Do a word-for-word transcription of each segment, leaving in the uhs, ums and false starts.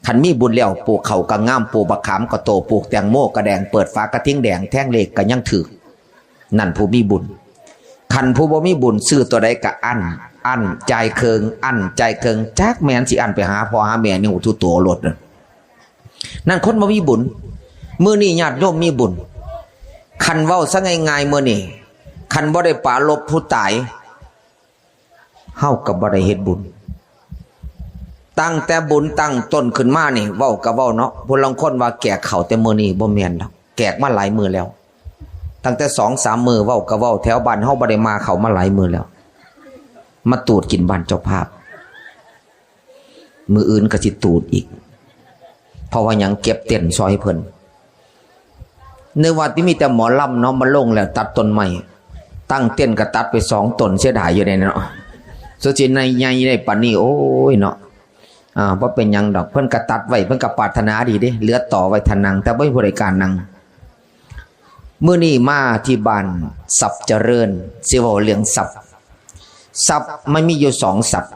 คันมีบุญแล้วปลูกข้าวก็งาม ปลูกบักขามก็โต ปลูกแตงโมก็แดง เปิดฝากระทิงแดง แทงเลขก็ยังถืก นั่นผู้มีบุญ คันผู้บ่มีบุญซื้อตัวใดก็อั้น อั้นจ่ายเคิง อั้นจ่ายเคิง จักแม่นสิอั้นไปหาพ่อหาแม่นี่หูทุโตโลดนั่น นั่นคนบ่มีบุญ มื้อนี้ญาติโยมมีบุญ คันเว้าซะง่ายๆ มื้อนี้ คันบ่ได้ปรารภผู้ตาย เฮาก็บ่ได้เฮ็ดบุญ ตั้งแต่บุญตั้งต้นขึ้นมานี่ เว้าก็เว้าเนาะ ผู้ลางคนว่าแขกเข้าแต่มื้อนี้ บ่แม่นดอก แขกมาหลายมื้อแล้ว ตั้งแต่สองสามมื้อ เว้าก็เว้า แถวบ้านเฮาบ่ได้มาเข้ามาหลายมื้อแล้ว มาตูดกินบ้านเจ้าภาพ มื้ออื่นก็สิตูดอีก เพราะว่าหยัง เก็บเต็นท์ซอยเพิ่น ในวัดที่มีแต่หมอลำเนาะ มาลงแล้วตัดต้นไม้ ตั้งเต็นท์ก็ตัดไปสองต้น เสียดายอยู่เด้เนาะ สุดสิในใหญ่ได้ปานนี้ โอ้ยเนาะ อ่า บ่เป็นหยังดอก เพิ่นก็ตัดไว้ เพิ่นก็ปรารถนาดีเด้ เหลือต่อไว้ถ้านั่ง แต่บ่มีผู้ใดกล้านั่ง มื้อนี้มาที่บ้านทรัพย์เจริญ สิเว้าเรื่องทรัพย์ ทรัพย์มันมีอยู่สองสัตว์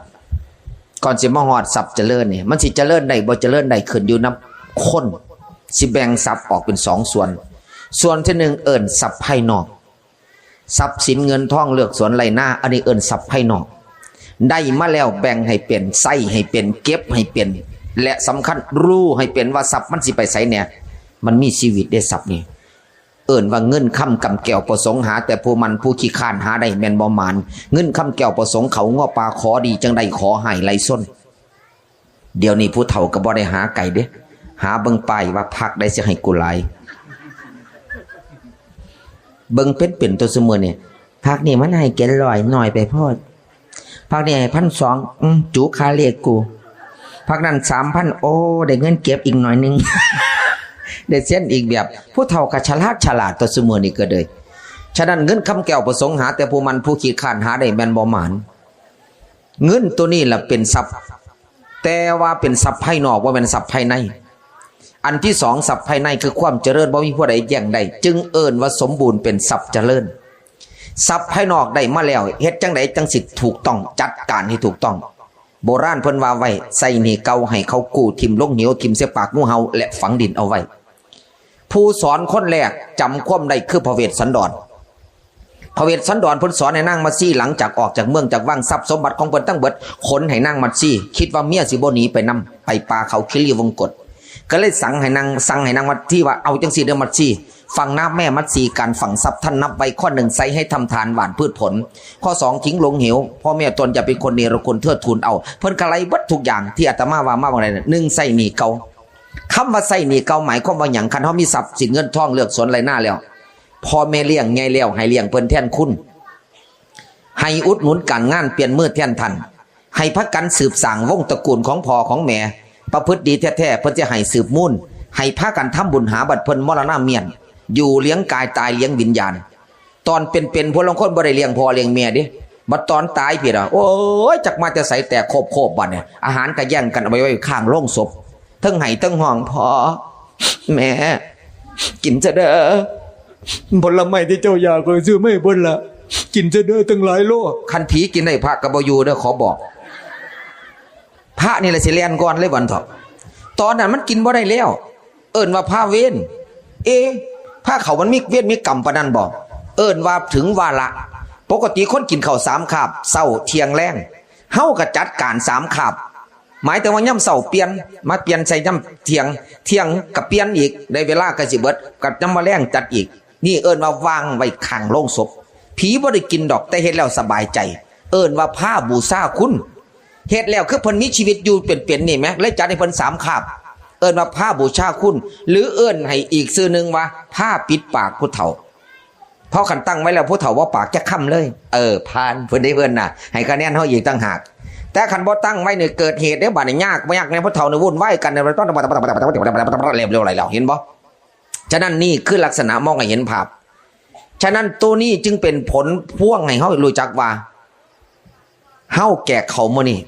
ก่อนสิมาฮอดทรัพย์เจริญนี่ มันสิเจริญได้บ่เจริญได้ขึ้นอยู่นำคน สิแบ่งทรัพย์ออกเป็นสองส่วน ส่วนที่หนึ่งเอิ้นทรัพย์ภายนอก ทรัพย์สินเงินทองเฮือนสวนไร่นา อันนี้เอิ้นทรัพย์ภายนอก ได้มาแล้วแบ่งให้เป็น ใช้ให้เป็น เก็บให้เป็น และสำคัญรู้ให้เป็นว่าทรัพย์มันสิไปไสแหน่ มันมีชีวิตเด้ทรัพย์นี่ เอิ้นว่าเงินคำกำแก้ว ประสงค์หาแต่ผู้หมั่น ผู้ขี้คร้านหาได้แม่นบ่หมาน เงินคำแก้วประสงค์เขา งัวป่าขอดีจั่งได้ ขอให้ไหลซน เดี๋ยวนี้ผู้เฒ่าก็บ่ได้หาไกลเด้ หาเบิ่งป้ายว่าพรรคใดสิให้กูหลาย เบิ่งเป็นๆ ตัวซุมื้อนี่ พรรคนี่มันให้เจ็ดร้อย น้อยไปโพด พรรคนี่ให้พันสอง อืม จุค่าเลขกู พรรคนั้นสามพัน โอ้ ได้เงินเก็บอีกหน่อยหนึ่ง ได้เซ็นอีกแบบ ผู้เฒ่าก็ฉลาดฉลาดตัวซุมื้อนี่ก็เลย ฉะนั้นเงินคำแก้วประสงค์หาแต่ผู้หมั่น ผู้ขี้คร้านหาได้แม่นบ่หมาน เงินตัวนี้ล่ะเป็นทรัพย์ แต่ว่าเป็นทรัพย์ภายนอก บ่แม่นทรัพย์ภายใน อันที่สอง ทรัพย์ภายในคือความเจริญ บ่มีผู้ใดแย่งได้ จึงเอิ้นว่าสมบูรณ์เป็นทรัพย์เจริญ ทรัพย์ภายนอกได้มาแล้ว เฮ็ดจั่งใดจั่งสิถูกต้อง จัดการให้ถูกต้อง โบราณเพิ่นว่าไว้ ใช้หนี้เก่าให้เขากู้ ถิ่มลงเหว ถิ่มใส่ปากงูเห่า และฝังดินเอาไว้ ผู้สอนคนแรกจำความได้คือพระเวสสันดร พระเวสสันดรเพิ่นสอนให้นางมัตสี หลังจากออกจากเมืองจากวัง ทรัพย์สมบัติของเพิ่นทั้งเบิดขนให้นางมัตสี คิดว่าเมียสิบ่หนีไปนำ ไปป่าเขาคีรีวงศ์กต ก็เลยสั่งให้นาง สั่งให้นางมัตสีว่า เอาจั่งซี้เด้อมัตสี ฟังนะแม่มัตสี การฝังทรัพย์ท่านนับไว้ ข้อหนึ่ง ใช้ให้ทำทานหว่านพืชผล ข้อสอง ทิ้งลงเหว พ่อแม่ตนอย่าเป็นคนเนรคุณ เทิดทูนเอา เพิ่นก็ไล่เบิดทุกอย่างที่อาตมาว่ามาว่าใด หนึ่ง ใช้หนี้เก่า คำว่าใช้หนี้เก่าหมายความว่าหยัง คันเฮามีทรัพย์สินเงินทองเฮือนสวนไร่นาแล้ว พ่อแม่เลี้ยงใหญ่แล้ว ให้เลี้ยงเพิ่นแทนคุณ ให้อุดหนุนการงานเปลี่ยนมือแทนท่าน ให้พากันสืบสร้างวงศ์ตระกูลของพ่อของแม่ ประพฤติดีแท้ๆ เพิ่นจะให้สืบมูล ให้พากันทำบุญหาบัดเพิ่นมรณะเมียน อยู่เลี้ยงกายตายเลี้ยงวิญญาณ ตอนเป็นๆ ผู้ลางคนบ่ได้เลี้ยงพ่อเลี้ยงแม่เด้ บัดตอนตายพี้ล่ะ โอ้ย จักมาแต่ไสแตกโคบๆ บัดเนี่ย อาหารก็แย่งกันเอาไปไว้ข้างโลงศพ เทิงไห้เทิงฮ้อง พ่อ แม่ กินซะเด้อ ผลไม้ที่เจ้าอยากข้อยซื้อมาให้เพิ่นละ กินซะเด้อตั้งหลายโล คันผีกินได้พระก็บ่อยู่เด้อ ขอบอก พระนี่แหละสิแล่นก่อนเลยวันเถาะ ตอนนั้นมันกินบ่ได้แล้ว เอิ้นว่าพาเวร เอ๊ะ พาเขามันมีเวรมีกรรมปานนั้นบ่ เอิ้นว่าถึงวาระ ปกติคนกินข้าวสามคาบ เช้า เที่ยง แลง เฮาก็จัดการสามคาบ หมายถึงว่ายามเช้าเปลี่ยน มาเปลี่ยนใส่ยามเที่ยง เที่ยงก็เปลี่ยนอีก ได้เวลาก็สิเบิด ก็ยามมื้อแลงจัดอีก นี่เอิ้นว่าวางไว้ข้างโลงศพ ผีบ่ได้กินดอก แต่เฮ็ดแล้วสบายใจ เอิ้นว่าพาบูชาคุณ เฮ็ดแล้วคือเพิ่นมีชีวิตอยู่เป็นๆ นี่แหม เลยจัดให้เพิ่นสามคาบ เอิ้นว่าพาบูชาคุณ หรือเอิ้นให้อีกชื่อหนึ่งว่าพาปิดปากผู้เฒ่า เพราะคันตั้งไว้แล้วผู้เฒ่าบ่ปากจักคำเลย เออ ผ่าน เพิ่นได้เอิ้นน่ะ ให้คะแนนเฮาอีกต่างหาก แต่คันบ่ตั้งไว้นี่เกิดเหตุเด้อ บัดนี้ยากบ่ยากเนี่ย ผู้เฒ่านี่วุ่นวายกันเนี่ย เรียบร้อยแล้ว เห็นบ่ ฉะนั้นนี่คือลักษณะมองให้เห็นภาพ ฉะนั้นตัวนี้จึงเป็นผลพวงให้เฮารู้จักว่า เฮาแจกข้าวมื้อนี้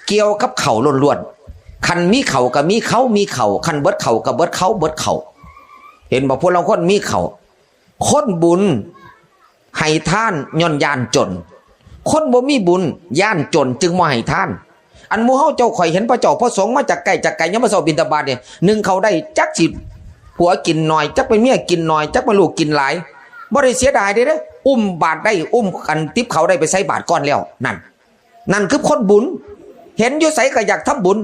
เกี่ยวกับข้าวล้วนๆ คันมีข้าวก็มีข้าว มีข้าว คันเบิดข้าวก็เบิดข้าว เบิดข้าว เห็นบ่ พวกลางคนมีข้าว คนบุญให้ทานย้อนย้านจน คนบ่มีบุญย้านจนจึงบ่ให้ทาน อันหมู่เฮาเจ้า ข่อยเห็นพระเจ้าพระสงฆ์มาจากไกลจากไกล ยามมื้อเช้าบิณฑบาตเนี่ย นึ่งข้าวได้ จักสิผัวกินหน่อย จักเป็นเมียกินหน่อย จักเป็นลูกกินหลาย บ่ได้เสียดายเด้เด้อ อุ้มบาตรได้ อุ้มอันติบข้าวได้ไปใส่บาตรก่อนแล้ว นั่น นั่นคือคนบุญ เห็นอยู่ไสก็อยากทำบุญ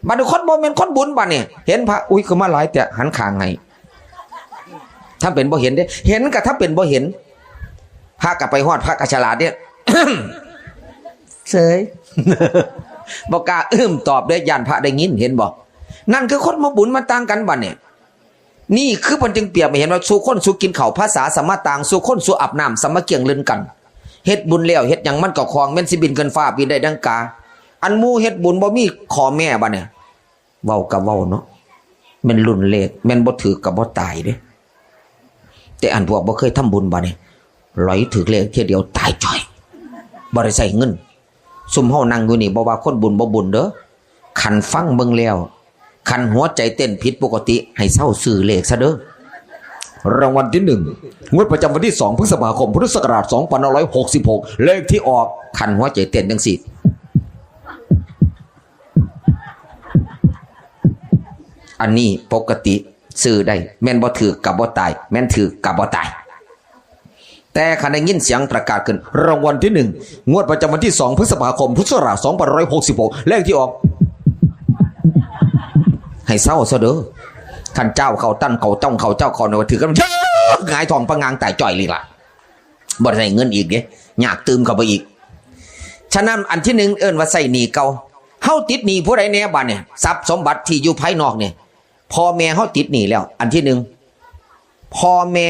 บัดนี้คนบ่แม่นคนบุญบัดนี้ เห็นพระ อุ๊ย คือมาหลายแต่ หันข้างให้ ทำเป็นบ่เห็นเด้ เห็นก็ทำเป็นบ่เห็น พระก็ไปฮอด พระก็ฉลาดเนี่ย เสย บ่กล้าอึ้มตอบเด้ ย่านพระได้ยิน เห็นบ่ นั่นคือคนมาบุญมาต่างกันบัดนี้ นี่คือเพิ่นจึงเปรียบให้เห็นว่า สู่คนสู่กินข้าว ภาษาสามาต่าง สู่คนสู่อาบน้ำ สามาเกี่ยงเลื่อนกัน เฮ็ดบุญแล้วเฮ็ดหยังมันก็คล่อง แม่นสิบินขึ้นฟ้าบินได้ดังกา อันหมู่เฮ็ดบุญบ่มีข้อแม้บัดนี้ เว้าก็เว้าเนาะ แม่นลุ้นเลข แม่นบ่ถืกก็บ่ตายเด้ แต่อันพวกบ่เคยทำบุญบัดนี้ หลอยถืกเลขเทื่อเดียวตายจ้อย บ่ได้ใช้เงิน ซุมเฮานั่งอยู่นี่ บ่ว่าคนบุญบ่บุญเด้อ คันฟังเบิ่งแล้ว คันหัวใจเต้นผิดปกติ ให้เซาซื้อเลขซะเด้อ รางวัลที่หนึ่ง งวดประจำวันที่สอง พฤษภาคม พุทธศักราช สองพันห้าร้อยหกสิบหก เลขที่ออก คันหัวใจเต้นจังซี่ อันนี้ปกติซื้อได้ แม่นบ่ถืกก็บ่ตาย แม่นถืกก็บ่ตาย แต่คันได้ยินเสียงประกาศขึ้น รางวัลที่หนึ่ง งวดประจำวันที่สอง พฤษภาคม พุทธศักราช สองพันห้าร้อยหกสิบหก เลขที่ออก ให้เซาซะเด้อ คันเจ้าเข้าตั้นเข้าต้องเข้าเจ้าเข้าเนี่ย ถือกันเยอะ หงายท้องพะงางตายจ้อยเลยล่ะ บ่ได้เงินอีกเด้ ยากตื่มเข้าไปอีก ฉะนั้นอันที่หนึ่งเอิ้นว่าใช้หนี้เก่า เฮาติดหนี้ผู้ใดแหน่บัดเนี่ย ทรัพย์สมบัติที่อยู่ภายนอกเนี่ย พ่อแม่เฮาติดหนี้แล้ว อันที่หนึ่ง พ่อแม่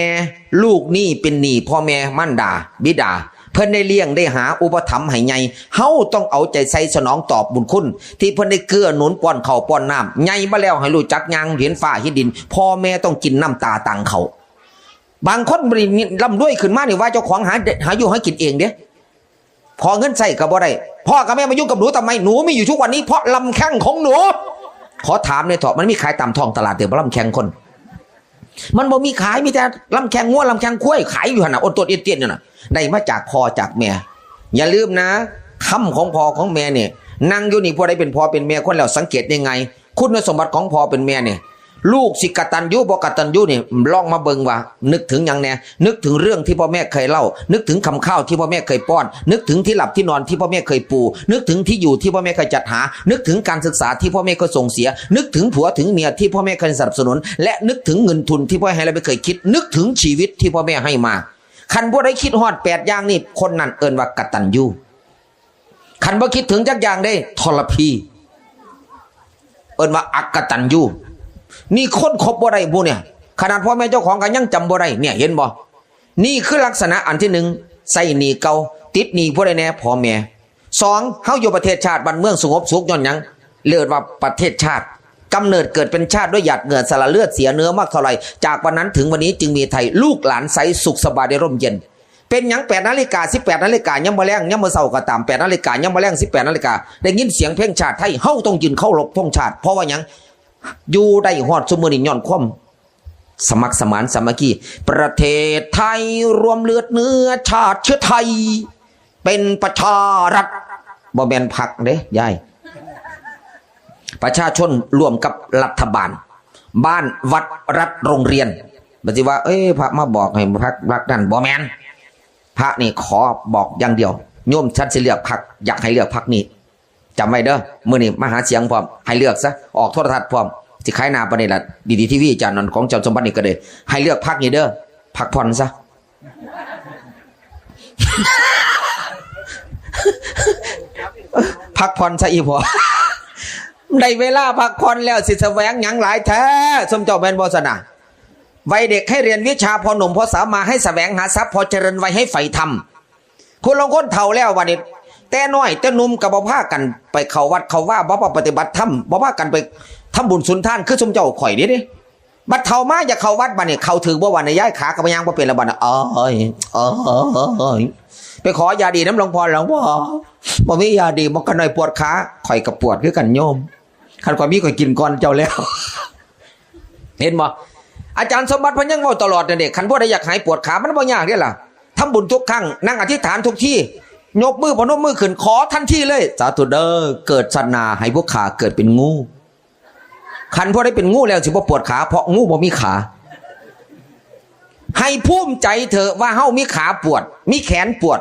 ลูกหนี้เป็นหนี้พ่อแม่มารดา บิดา เพิ่นได้เลี้ยงได้หาอุปถัมภ์ให้ใหญ่ เฮาต้องเอาใจใส่สนองตอบบุญคุณ ที่เพิ่นได้เกื้อหนุนป้อนข้าวป้อนน้ำ ใหญ่มาแล้วให้รู้จักย่างเห็นฟ้าเห็นดิน พ่อแม่ต้องกินน้ำตาตังเขา บางคนบ่ได้ร่ำรวยขึ้นมานี่ว่าเจ้าของหา หาอยู่หากินเองเด้ พอเงินใช้ก็บ่ได้ พ่อกับแม่มายุ่งกับหนูทำไม หนูมีอยู่ทุกวันนี้เพราะลำแข้งของหนู ขอถามหน่อยเถาะ มันมีขายตามท้องตลาดเด้บ่ลำแข้งคน มันบ่มีขาย มีแต่ลำแข้งงัวลำแข้งควายขายอยู่หั่นน่ะ โอนโตดเอ็นเตียนอยู่น่ะ ได้มาจากพ่อจากแม่ อย่าลืมนะ คำของพ่อของแม่เนี่ย นั่งอยู่นี่ผู้ใดเป็นพ่อเป็นแม่คนแล้วสังเกตยังไง คุณสมบัติของพ่อเป็นแม่เนี่ย ลูกสิกตัญญูบ่กตัญญูนี่ ลองมาเบิ่งว่า นึกถึงหยังแหน่ นึกถึงเรื่องที่พ่อแม่เคยเล่า นึกถึงคำข้าวที่พ่อแม่เคยป้อน นึกถึงที่หลับที่นอนที่พ่อแม่เคยปู นึกถึงที่อยู่ที่พ่อแม่เคยจัดหา นึกถึงการศึกษาที่พ่อแม่เคยส่งเสีย นึกถึงผัวถึงเมียที่พ่อแม่เคยสนับสนุน และนึกถึงเงินทุนที่พ่อแม่ให้และไม่เคยคิด นึกถึงชีวิตที่พ่อแม่ให้มา คันผู้ใดคิดฮอดแปดอย่างนี่ คนนั้นเอิ้นว่ากตัญญู คันบ่คิดถึงจักอย่างเด้ ทรพี เอิ้นว่าอักตัญญู นี่คนคบบ่ได้หมู่เนี่ย ขนาดพ่อแม่เจ้าของก็ยังจำบ่ได้ เนี่ย เห็นบ่ นี่คือลักษณะอันที่หนึ่ง ใช้หนี้เก่า ติดหนี้ผู้ใดแหน่ พ่อแม่ สอง เฮาอยู่ประเทศชาติบ้านเมืองสงบสุขย้อนหยัง เรียกว่าประเทศชาติ กำเนิดเกิดเป็นชาติด้วยหยาดเหงื่อสละเลือดเสียเนื้อมากเท่าไหร่ จากวันนั้นถึงวันนี้จึงมีไทย ลูกหลานใสสุขสบายได้ร่มเย็น เป็นหยังแปดนาฬิกา สิบแปดนาฬิกา ยามมื้อแลง ยามมื้อเช้าก็ตาม แปดนาฬิกา ยามมื้อแลง สิบแปดนาฬิกา ได้ยินเสียงเพลงชาติไทย เฮาต้องยืนเคารพธงชาติ เพราะว่าหยัง อยู่ได้ฮอดซุมื้อนี้ย้อนความสมัครสมานสามัคคี ประเทศไทยรวมเลือดเนื้อชาติเชื้อไทย เป็นประชารัฐ บ่แม่นพรรคเด้ยาย ประชาชนร่วมกับรัฐบาล บ้านวัดรัฐโรงเรียน บ่สิว่า เอ้ย พระมาบอกให้พรรค พรรคนั่น บ่แม่น พระนี่ขอบอกอย่างเดียว โยมฉันสิเลือกพรรค อยากให้เลือกพรรคนี้ จำไว้เด้อ มื้อนี้มาหาเสียงพร้อม ให้เลือกซะ ออกโทรทัศน์พร้อม สิขายหน้าปานนี้ล่ะ ดีดีทีวี อาจารย์นั่นของเจ้าสมบัตินี่ก็ได้ ให้เลือกพรรคนี้เด้อ พักผ่อนซะ พักผ่อนซะอีพ่อ ได้เวลาพักผ่อนแล้ว สิแสวงหยังหลายแท้ ซุมเจ้าแม่นบ่ซะนะ วัยเด็กให้เรียนวิชา พอหนุ่มพอสาวมาให้แสวงหาทรัพย์ พอเจริญวัยให้ใฝ่ธรรม ผู้ลางคนเฒ่าแล้วบัดนี้ แต่น้อยแต่หนุ่มก็บ่พากันไปเข้าวัดเข้าวา บ่มาปฏิบัติธรรม บ่พากันไปทำบุญสุนทาน คือซุมเจ้าข่อยเด้ บัดเฒ่ามาอยากเข้าวัดบัดนี้ เข้าถืกบ่บัดนี้ ย้ายขาก็บ่ย่างบ่เป็นแล้วบัดนี้ เอ้ย เอ้ย ไปขอยาดีนำหลวงพ่อ หลวงพ่อ บ่มียาดี บ่ ขะน้อยปวดขา ข่อยก็ปวดคือกันโยม คันข่อยมีข่อยกินก่อนเจ้าแล้ว เห็นบ่ อาจารย์สมบัติเพิ่นยังเว้าตลอดนั่นเด้ คันผู้ใดอยากหายปวดขา มันบ่ยากเด้ล่ะ ทำบุญทุกครั้ง นั่งอธิษฐานทุกที่ ยกมือพนมมือขึ้นขอทันทีเลย สาธุเด้อ เกิดชาติหน้าให้ผู้ข้าเกิดเป็นงู คันผู้ใดเป็นงูแล้วสิบ่ปวดขา เพราะงูบ่มีขา ให้ภูมิใจเถอะว่าเฮามีขาปวด มีแขนปวด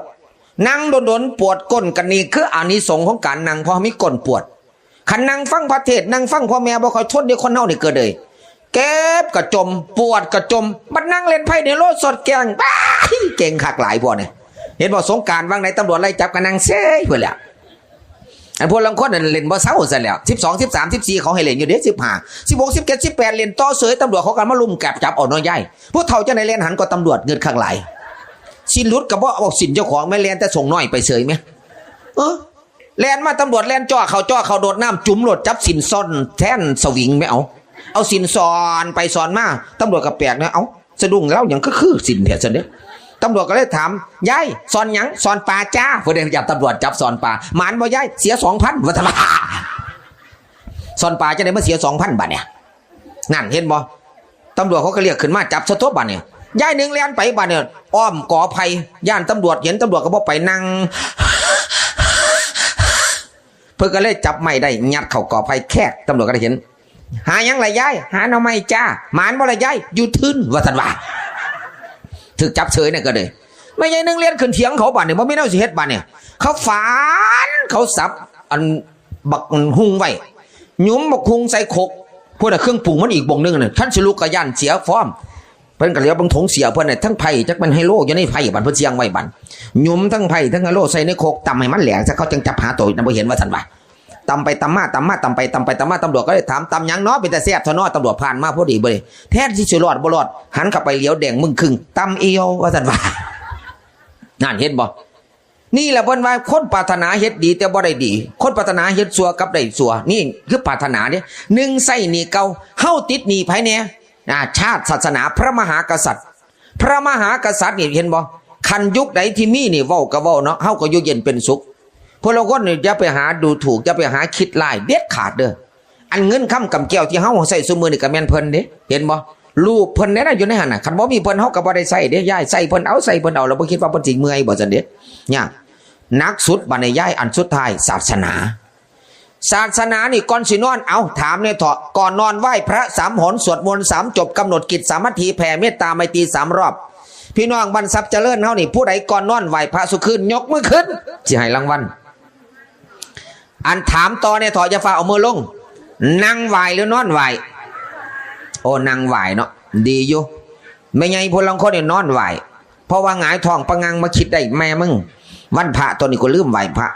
นั่งโดนๆปวดก้น กันนี่คืออานิสงส์ของการนั่ง เพราะมีก้นปวด คันนั่งฟังพระเทศน์ นั่งฟังพ่อแม่บ่ค่อยทนเด้ คนเฮานี่เกิดเลย เจ็บกะจม ปวดกะจม บัดนั่งเล่นไพ่ในโลดสดแกง บ้า เก่งคักหลายพวกนี่ เห็นบ่ สงกรานต์ว่างไหนตำรวจไล่จับก็นั่งเซยเพิ่นแหละ อันพวกลางคนนั่นเล่นบ่เซาซะแล้ว สิบสอง สิบสาม สิบสี่ เขาให้เล่นอยู่เด้ สิบห้า สิบหก สิบเจ็ด สิบแปด เล่นต่อเสย ตำรวจเขาก็มาลุมจับ จับเอาเนาะยาย ผู้เฒ่าจังได๋แล่นหันก็ตำรวจเงินข้างหลาย สิ้นหลุดก็บ่เอาสิ้นเจ้าของ แม่นแล่นแต่ส่งน้อยไปเสยแม่ เออ แล่นมาตำรวจแล่นจ่อเขา จ่อเขา โดดน้ำจุ่มโลด จับสิ้นซ่อนแทนสวิงแม่ เอา เอาสิ้นซ่อนไปซ่อนมา ตำรวจก็แปลกนะ เอ้า สะดุ้งแล้วหยังคือ คือสิ้นแท้ซั่นเด้ ตำรวจก็เลยถาม ยาย ซ่อนหยัง ซ่อนปลาจ้า เพิ่นได้จับ ตำรวจจับซ่อนปลา หมานบ่ยาย เสีย สองพัน ว่าซั่นว่า ซ่อนปลาจังได๋มาเสีย สองพัน บาดเนี่ย นั่นเห็นบ่ ตำรวจเขาก็เรียกขึ้นมาจับซะตัวบาดเนี่ย ยายหนึ่งแล่นไปบาดเนี่ย อ้อมกอไผ่ ย้านตำรวจเห็น ตำรวจก็บ่ไป นั่ง เพิ่นก็เลยจับไม้ได้ ยัดเข้ากอไผ่แคก ตำรวจก็ได้เห็น หาหยังล่ะยาย หาหน่อไม้จ้า หมานบ่ล่ะยาย อยู่ทื่น ว่าซั่นว่า ถูกจับเสยเนี่ยก็เลย แม่ยายหนึ่งแล่นขึ้นเถียงเขาบาดเนี่ย บ่มีแนวสิเฮ็ดบาดเนี่ย เขาฝาน เขาสับ อันบักหุ่งไว้ หยุมบักหุ่งใส่ครก พวกน่ะเครื่องปรุงมันอีกบ่งหนึ่งน่ะ คันสิลุกก็ย้านเสียฟอร์ม เพิ่นก็เหลียวเบิ่งถงเสียเพิ่นน่ะ ทั้งไพ่จักแม่นไฮโลอยู่ในไพ่บัด เพิ่นเสียงไว้บัด หยุมทั้งไพ่ทั้งไฮโลใส่ในครก ตำให้มันแหลกซะ เขาจังจับหาตัวนะ บ่เห็นว่าซั่นว่า ตำไปตำมา ตำมา ตำไป ตำไป ตำมา ตำรวจก็เลยถาม ตำหยังเนาะ เป็นตาแซ่บเถาะเนาะ ตำรวจผ่านมาพอดีเบิ่ง แทนที่สิรอดบ่รอด หันเข้าไปเหลียวแดงมึงครึ่ง ตำเอว ว่าซั่นว่า นั่นเห็นบ่ นี่แหละเพิ่นว่าคนปรารถนาเฮ็ดดีแต่บ่ได้ดี คนปรารถนาเฮ็ดชั่วกลับได้ชั่ว นี่คือปรารถนาเด้ หนึ่ง ใช้หนี้เก่า เฮาติดหนี้ไผแหน่ อ่า ชาติ ศาสนา พระมหากษัตริย์ พระมหากษัตริย์นี่เห็นบ่ คันยุคใดที่มีนี่เว้าก็เว้าเนาะ เฮาก็อยู่เย็นเป็นสุข พวกลางคนนี่อย่าไปหาดูถูก อย่าไปหาคิดร้ายเด็ดขาดเด้อ อันเงินคำกำแก้วที่เฮาใช้ซุมื้อนี่ก็แม่นเพิ่นเด้ เห็นบ่ รูปเพิ่นเด้นะอยู่ในหั่นน่ะ คันบ่มีเพิ่นเฮาก็บ่ได้ใช้เด้ ยาย ใช้เพิ่นเอา ใช้เพิ่นเอา แล้วบ่คิดว่าเพิ่นสิเมื่อยบ่ซั่นเด้ ยาก หนักสุดบัดนี้ยาย อันสุดท้าย ศาสนา ศาสนานี่ก่อนสินอน เอ้า ถามแหน่เถาะ ก่อนนอนไหว้พระสามหน สวดมนต์สามจบ กำหนดกิจสามัคคี แผ่เมตตาไมตรีสามรอบ พี่น้องบ้านทรัพย์เจริญเฮานี่ ผู้ใดก่อนนอนไหว้พระซุคืน ยกมือขึ้น สิให้รางวัล อันถามต่อแหน่เถาะ อย่าฟ้าวเอามือลง นั่งไหว้หรือนอนไหว้ โอ้ นั่งไหว้เนาะ ดีอยู่ แม่ใหญ่ผู้ลางคนนี่นอนไหว้ เพราะว่าหงายท้องปะงังมาคิดได้แม่มึง วันพระตอนนี้ก็ลืมไหว้พระ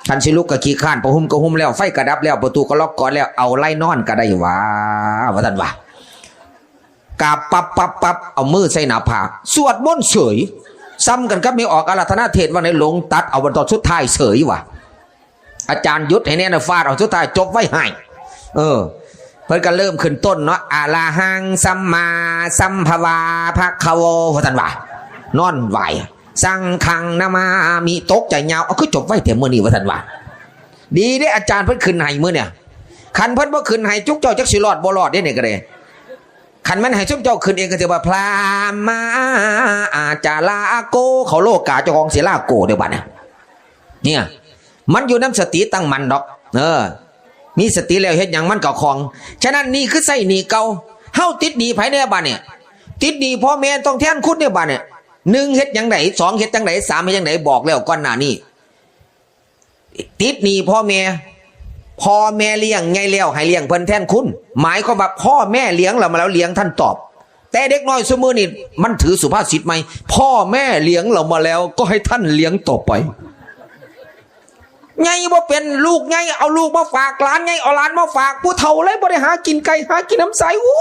คันสิลุกก็ขี้คร้าน ผ้าห่มก็ห่มแล้ว ไฟก็ดับแล้ว ประตูก็ล็อกกลอนแล้ว เอาไล่นอนก็ได้หว่า ว่าซั่นว่า กราบปั๊บปั๊บปั๊บ เอามือใส่หน้าผาก สวดมนต์เสย ซ้ำกันกับแม่ออกอาราธนาเทศน์ว่าในหลงตัดเอาวันตอนสุดท้ายเสยว่ะ อาจารย์หยุดให้แหน่นะ ฟาดเอาสุดท้ายจบไว้ให้ เออ เพิ่นก็เริ่มขึ้นต้นเนาะ อะระหังสัมมาสัมภวาภะคะโว ว่าซั่นว่า นอนไหว้ สังฆังนามามิ ตกใจยาว เอาคือจบไว้แต่มื้อนี้ ว่าซั่นว่า ดีเด้อาจารย์เพิ่นขึ้นให้มื้อเนี่ย คันเพิ่นบ่ขึ้นให้จุกเจ้าจักสิรอดบ่รอดเด้เนี่ยก็ได้ คันแม่นให้ซุมเจ้าขึ้นเองก็สิว่าพรามาอาจาราโก เขาโลกาเจ้าของสิลาโกเด้อบัดเนี่ย เนี่ย มันอยู่นำสติตั้งมั่นดอก เออ มีสติแล้วเฮ็ดหยังมันก็คล่อง ฉะนั้นนี่คือใช้หนี้เก่า เฮาติดหนี้ไผแหน่บัดเนี่ย ติดหนี้พ่อแม่ต้องแทนคุณเนี่ยบัดเนี่ย หนึ่ง เฮ็ดหยังได๋ สอง เฮ็ดจั่งใด๋ สาม เฮ็ดจั่งใด๋ บอกแล้วก่อนหน้านี้ ติดหนี้พ่อแม่ พ่อแม่เลี้ยงใหญ่แล้วให้เลี้ยงเพิ่นแทนคุณ หมายความว่าพ่อแม่เลี้ยงเรามาแล้วเลี้ยงท่านตอบ แต่เด็กน้อยซุมื้อนี่มันถือสุภาษิตใหม่ พ่อแม่เลี้ยงเรามาแล้วก็ให้ท่านเลี้ยงต่อไป ใหญ่บ่เป็น ลูกใหญ่เอาลูกมาฝาก หลานใหญ่เอาหลานมาฝาก ผู้เฒ่าเลยบ่ได้หากินไกล หากินนำไส อู้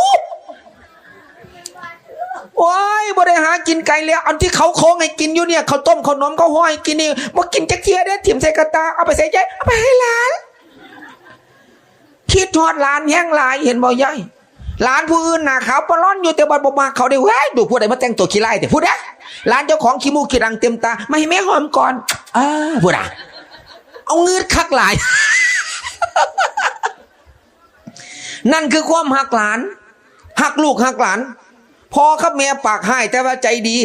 โอ้ย บ่ได้หากินไกลแล้ว อันที่เขาโค้งให้กินอยู่เนี่ย ข้าวต้มข้าวหนมเขาห่อให้กินนี่ บ่กินจักเทื่อเด้ ถิ่มใส่กระตา เอาไปใส่ใจ เอาไปให้หลาน คิดฮอดหลานแฮงหลาย เห็นบ่ยาย หลานผู้อื่นหน้าขาวปะล้อนอยู่ แต่บัดบ่มักเขาเด้ เฮ้ย ดูผู้ใดมาแต่งตัวขี้ร้ายแต่ผู้ใด หลานเจ้าของขี้มูกขี้รังเต็มตา มาให้แม่หอมก่อน เออ ผู้ใด เอางืดคักหลาย นั่นคือความฮักหลาน ฮักลูกฮักหลาน พ่อกับแม่ปากฮ้ายแต่ว่าใจดี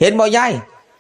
เห็นบ่ยาย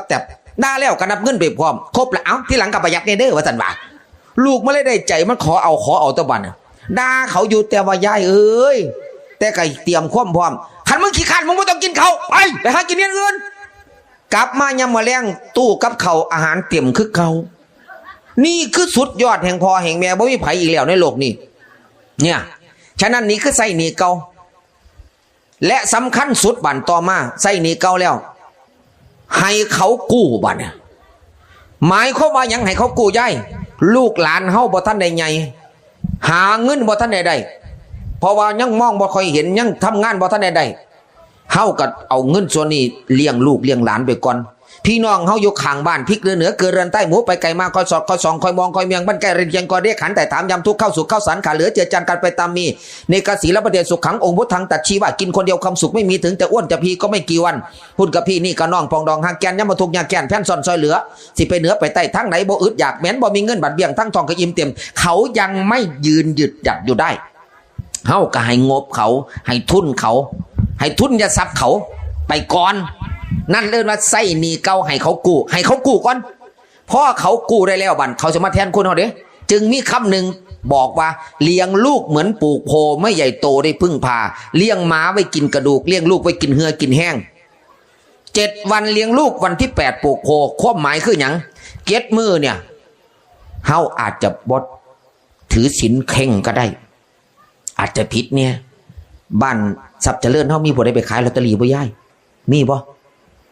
กับแต็บ ด่าแล้วก็นับเงินไปพร้อม ครบละ เอ้า ทีหลังก็ประหยัดแน่เด้อ ว่าซั่นว่า ลูกมันเลยได้ใจ มันขอเอา ขอเอาตะบัดน่ะ ด่าเขาอยู่ แต่ว่ายายเอ้ย แต่ก็เตรียมความพร้อม คันมึงขี้คร้าน มึงบ่ต้องกินข้าว ไป ไปหากินอย่างอื่น กลับมายามมื้อแลง ตู้กับข้าวอาหารเต็มคือเก่า นี่คือสุดยอดแห่งพ่อแห่งแม่ บ่มีไผอีกแล้วในโลกนี้ เนี่ย ฉะนั้นนี่คือใช้หนี้เก่า และสำคัญสุดบัดต่อมา ใช้หนี้เก่าแล้ว ให้เขากู้บัดเนี่ย หมายความว่าหยัง ให้เขากู้ยาย ลูกหลานเฮาบ่ทันได้ใหญ่ หาเงินบ่ทันได้ได้ เพราะว่ายังมองบ่ค่อยเห็น ยังทำงานบ่ทันได้ได้ เฮาก็เอาเงินส่วนนี้เลี้ยงลูกเลี้ยงหลานไปก่อน พี่น้องเฮาอยู่ข้างบ้าน พลิกเรือเหนือเกิดเรือนใต้ หมูไปไกลมา คอยสอดคอยส่อง คอยมองคอยเมียง บ้านใกล้เรือนเคียง ก็เรียกขันไต่ถามยามทุกข์ เข้าสุขเข้าสันต์ ขาเหลือเจือจานกันไปตามมี เนกะสีลประเดชสุขัง องค์พุทธังตรัสชี้ว่า กินคนเดียวความสุขไม่มี ถึงแต่อ้วนจะพีก็ไม่กี่วัน พูดกับพี่นี่ก็น้องปองดอง หากแกนยามมาทุกข์ยากแค้น แผ่นซ่อนซอยเหลือ สิไปเหนือไปใต้ ทางไหนบ่อึดอยาก แม้นบ่มีเงินบัดเบี้ยง ทั้งท้องก็อิ่มเต็ม เขายังไม่ยืนหยุดหยัดอยู่ได้ เฮาก็ให้งบเขา ให้ทุนเขา ให้ทุนทรัพย์เขา ไปก่อน นั่นเอิ้นว่าใช้หนี้เก่า ให้เขากู้ ให้เขากู้ก่อน พอเขากู้ได้แล้วบัด เขาสิมาแทนคุณเฮาเด้ จึงมีคำหนึ่งบอกว่า เลี้ยงลูกเหมือนปลูกโพ ไม่ใหญ่โตได้พึ่งพา เลี้ยงหมาไว้กินกระดูก เลี้ยงลูกไว้กินเหื่อกินแฮง เจ็ดวันเลี้ยงลูก วันที่แปดปลูกโพ ความหมายคือหยัง เจ็ดมื้อเนี่ย เฮาอาจจะบ่ถือศีลเคร่งก็ได้ อาจจะผิดเนี่ย บ้านทรัพย์เจริญเฮามีผู้ใดไปขายลอตเตอรี่บ่ยาย มีบ่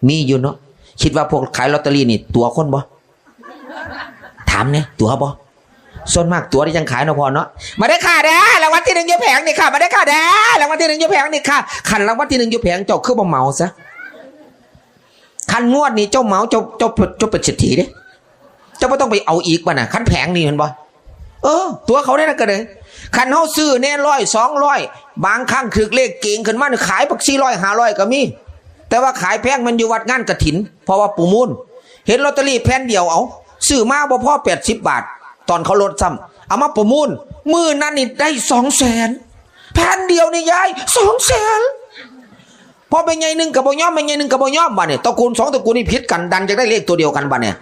มีอยู่เนาะ คิดว่าพวกขายลอตเตอรี่นี่ตั๋วคนบ่ ถามเนี่ย ตั๋วบ่ ส่วนมากตั๋วที่ยังขายเนาะพ่อเนาะ มาเด้อค่ะเด้อ รางวัลที่หนึ่งอยู่แผงนี่ค่ะ มาเด้อค่ะเด้อ รางวัลที่หนึ่งอยู่แผงนี่ค่ะ คันรางวัลที่หนึ่งอยู่แผง เจ้าคือบ่เหมาซะ คันงวดนี้เจ้าเหมา เจ้า เจ้า เจ้าเป็นเศรษฐีเด้ เจ้าบ่ต้องไปเอาอีกบัดน่ะ คันแผงนี่แม่นบ่ เออ ตั๋วเขาได้นะก็เลย คันเฮาซื้อแน่ร้อย สองร้อย บางครั้งถืกเลขเก่งขึ้นมานี่ ขายบักสี่ร้อย ห้าร้อยก็มี แต่ว่าขายแพงมันอยู่วัดงานกฐิน เพราะว่าประมูล เห็นลอตเตอรี่แผ่นเดียว เอา ซื้อมาบ่พอแปดสิบบาท ตอนเขาลดซ้ำ เอามาประมูล มื้อนั้นนี่ได้สองแสน แผ่นเดียวนี่ยาย สองแสน พอแม่ใหญ่หนึ่งก็บ่ยอม แม่ใหญ่หนึ่งก็บ่ยอม บัดนี้ตระกูลสองตระกูลนี่ผิดกัน ดันอยากได้เลขตัวเดียวกัน บัดนี้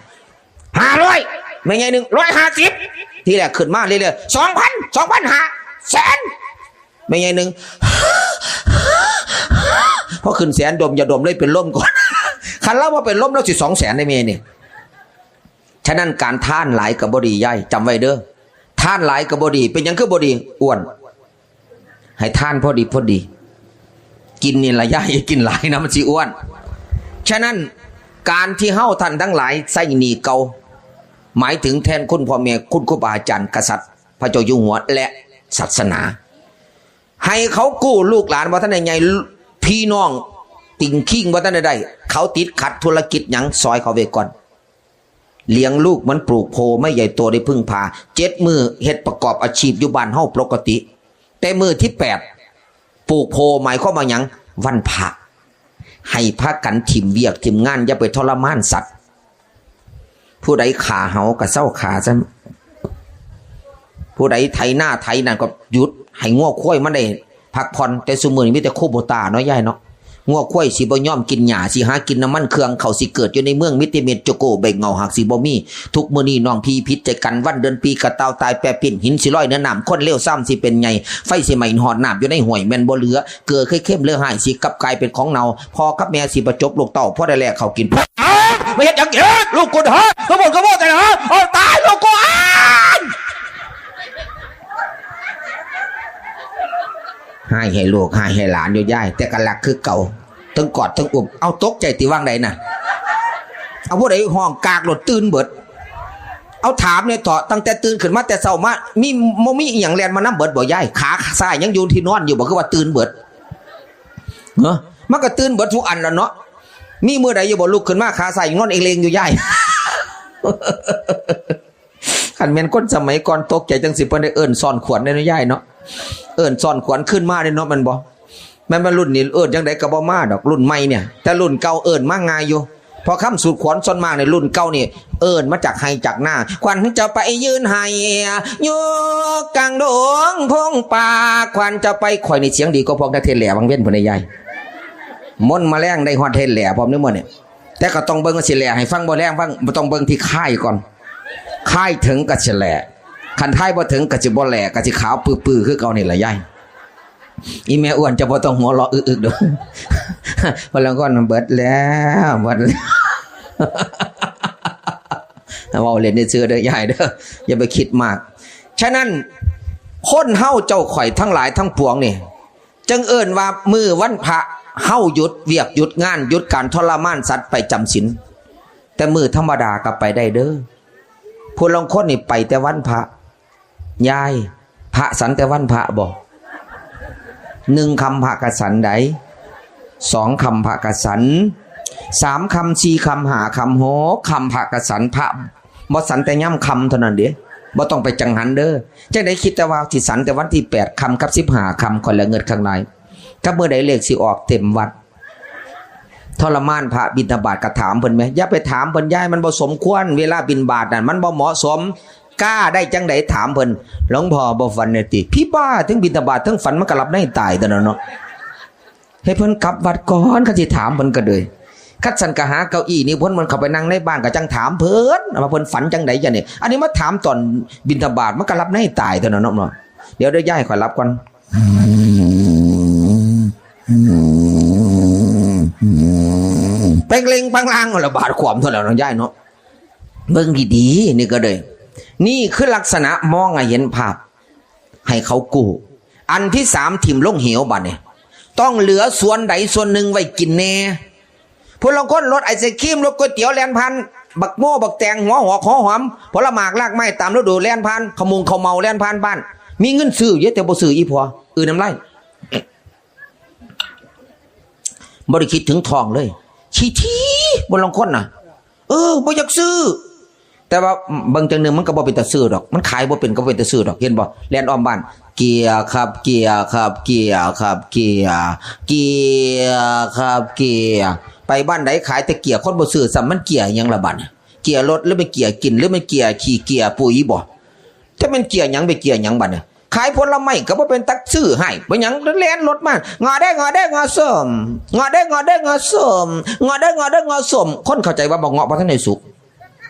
ห้าร้อย แม่ใหญ่หนึ่ง ร้อยห้าสิบ ทีแรกขึ้นมาเรื่อยๆ สองพัน สองพันห้า แสน แม่ใหญ่หนึ่ง พอขึ้นแสนดมยาดมเลยเป็นลมก่อน คันลาวบ่เป็นลมลาวสิสองแสนได้แม่นี่ ฉะนั้นการทานหลายก็บ่ดียาย จำไว้เด้อ ทานหลายก็บ่ดี เป็นหยังคือบ่ดี อ้วน ให้ทานพอดีพอดี กินนี่ล่ะยาย อย่ากินหลายนะมันสิอ้วน ฉะนั้นการที่เฮาท่านทั้งหลายใช้หนี้เก่า หมายถึงแทนคุณพ่อแม่ คุณครูบาอาจารย์ กษัตริย์ พระเจ้าอยู่หัว และศาสนา ให้เขากู้ ลูกหลานบ่ทันได้ใหญ่ พี่น้องติ่งคิงบ่ทันได้ได้ เขาติดขัดธุรกิจหยัง ซอยเขาไว้ก่อน เลี้ยงลูกเหมือนปลูกโพ ไม่ใหญ่โตได้พึ่งพา เจ็ดมื้อเฮ็ดประกอบอาชีพอยู่บ้านเฮาปกติ แต่มื้อที่แปดปลูกโพ หมายความว่าหยัง วันพระ ให้พากันถิ่มเวียกถิ่มงาน อย่าไปทรมานสัตว์ ผู้ใดฆ่าเฮาก็เซาฆ่าซะ ผู้ใดไถนาไถนั่นก็หยุด ให้งัวควายมันได้พักผ่อน แต่ซุมื้อนี้มีแต่คูโบต้าเนาะยายเนาะ งัวควายสิบ่ยอมกินหญ้า สิหากินน้ำมันเครื่อง เขาสิเกิดอยู่ในเมือง มีแต่เม็ดโจโก้ใบเหง้า หากสิบ่มี ทุกมื้อนี้น้องพี่ผิดใจกัน วันเดือนปีกะต่าวตายแปรปิ้น หินสิลอยเหนือน้ำ คนเลวซ้ำสิเป็นใหญ่ ไฟสิไหม้ฮอดน้ำอยู่ในห้วยแม่นบ่เหลือ เกลือเคยเค็มเหลือฮ้าย สิกลับกลายเป็นของเน่า พ่อกับแม่สิบ่จบลูกเต้า พอได้แลกข้าวกิน พ่อ ไม่เห็นอย่างเดียว ลูกกูเถอะ ทั้งหมดก็บอกแต่นะ เอาตายลูกกูอ้าย ให้ให้ลูกให้ให้หลานอยู่ยาย แต่ก็รักคือเก่า ทั้งกอดทั้งอุ้ม เอาตกใจติว่างใดน่ะ เอาผู้ใดห้องกากโลดตื่นเบิด เอาถามเนี่ยเถาะ ตั้งแต่ตื่นขึ้นมาแต่เช้ามา มีบ่มีอีหยังแล่นมานำเบิดบ่ยาย ขาซ้ายยังอยู่ที่นอนอยู่บ่ คือว่าตื่นเบิด เนาะ มันก็ตื่นเบิดทุกอันแล้วเนาะ มีมื้อใดอยู่บ่ลุกขึ้นมาขาซ้ายยังนอนเองเลงอยู่ยาย คันแม่นคนสมัยก่อนตกใจจังสิเพิ่นได้เอิ้นซ่อนขวัญได้เนาะยายเนาะ เอิ้นซ่อนขวัญขึ้นมาได้เนาะ แม่นบ่ แม่นว่ารุ่นนี้เอิ้นจังใดก็บ่มาดอก รุ่นใหม่เนี่ย แต่รุ่นเก่าเอิ้นมาง่ายอยู่ พอคำสูตรขวัญส่วนมากในรุ่นเก่านี่ เอิ้นมาจากไฮ่จากนา ขวัญจะไปยืนไฮ่ อยู่กลางดงพงป่า ขวัญจะไป ข่อยนี่เสียงดีกว่าพวกนักเทศน์แหล่บางเว้นพุ่นนะยาย มนต์มาแลงได้ฮอดเทศน์แหล่พร้อมเด้อมื้อนี้ แต่ก็ต้องเบิ่งว่าสิแหล่ให้ฟังบ่แหล่ฟัง บ่ต้องเบิ่งที่ค่ายก่อน ค่ายถึงก็สิแหล่ คันค่ายบ่ถึงก็สิบ่แหล่ ก็สิขาวปื้อๆคือเก่านี่ล่ะยาย อีแม่อ้วนจะบ่ต้องหัวเราะอึกๆเด้อ พลังก่อนมันเบิดแล้ว เบิดแล้ว เว้าเล่นซื่อๆเด้อยายเด้อ อย่าไปคิดมาก ฉะนั้น คนเฮาเจ้าข่อยทั้งหลายทั้งปวงนี่ จั่งเอิ้นว่ามื้อวันพระ เฮาหยุดเวียกหยุดงาน หยุดการทรมานสัตว์ไปจำศีล แต่มื้อธรรมดาก็ไปได้เด้อ ผู้ลางคนนี่ไปแต่วันพระ ยาย พระสันแต่วันพระบ่ หนึ่งค่ำพระกะสันใด สองค่ำพระกะสัน สามค่ำ สี่ค่ำ ห้าค่ำ หกค่ำพระกะสัน พระบ่สันแต่ยามค่ำเท่านั้นเด้ บ่ต้องไปจังหันเด้อ จั่งใด๋คิดแต่ว่าสิสันแต่วันที่แปดค่ำกับสิบห้าค่ำ ข่อยละเงิดข้างใน กับมื้อใด๋เลขสิออกเต็มวัด ทรมานพระบิณฑบาตก็ถามเพิ่นแหม อย่าไปถามเพิ่นยาย มันบ่สมควร เวลาบิณฑบาตนั่น มันบ่เหมาะสม กล้าได้จั่งใด๋ถามเพิ่น หลวงพ่อบ่ฝันแน่ติ ผีบ้า เทิงบิณฑบาตเทิงฝัน มันก็หลับในตายตั๊วนั้นเนาะ ให้เพิ่นกลับวัดก่อน คันสิถามเพิ่นก็เด้อ คันซั้นก็หาเก้าอี้นิพนธ์เพิ่นเข้าไปนั่งในบ้านก็จั่งถามเพิ่น ว่าเพิ่นฝันจั่งใด๋จ้ะนี่ อันนี้มาถามตอนบิณฑบาต มันก็หลับในตายตั๊วนั้นเนาะ เดี๋ยวเด้อยาย ข่อยหลับก่อน เป่งเล็งปังลาง ระบาดความเท่านั้นเนาะยายเนาะ เบิ่งดีๆ นี่ก็เด้อ นี่คือลักษณะมองให้เห็นภาพ ให้เขากู้ อันที่สาม ถิ่มลงเหวบัดนี้ ต้องเหลือส่วนใดส่วนหนึ่งไว้กินแน่ ผู้ลางคนลดไอศครีม ลดก๋วยเตี๋ยวแล่นผ่าน บักโม่ บักแตง หัวหอม หัวหอม ผลหมากรากไม้ตามฤดูแล่นผ่าน ขาวมุงข้าวเม่าแล่นผ่านบ้าน มีเงินซื้ออยู่แต่บ่ซื้ออีพ่อ อือน้ำลาย บ่ได้คิดถึงท้องเลย ขี้ที้ ผู้ลางคนน่ะ เออ บ่อยากซื้อ แต่ว่าเบิ่งจั่งหนึ่งมันก็บ่เป็นตาซื้อดอก มันขายบ่เป็นก็บ่เป็นตาซื้อดอก เห็นบ่ แล่นอ้อมบ้าน เกียร์ครับ เกียร์ครับ เกียร์ครับ เกียร์ เกียร์ครับ เกียร์ ไปบ้านใด๋ขายแต่เกียร์ คนบ่ซื้อซ้ำ มันเกียร์หยังล่ะบัดนี้ เกียร์รถ หรือเป็นเกียร์กิน หรือเป็นเกียร์ขี้เกียร์ปุ๋ยบ่ จะเป็นเกียร์หยัง ไปเกียร์หยังบัดนี้ ขายผลไม้ก็บ่เป็นตาซื้อให้ เป็นหยัง แล่นรถมา เงาะเด้อ เงาะเด้อ เงาะส้ม เงาะเด้อ เงาะเด้อ เงาะส้ม เงาะเด้อ เงาะเด้อ เงาะส้ม คนเข้าใจว่าบักเงาะบ่ทันได้สุก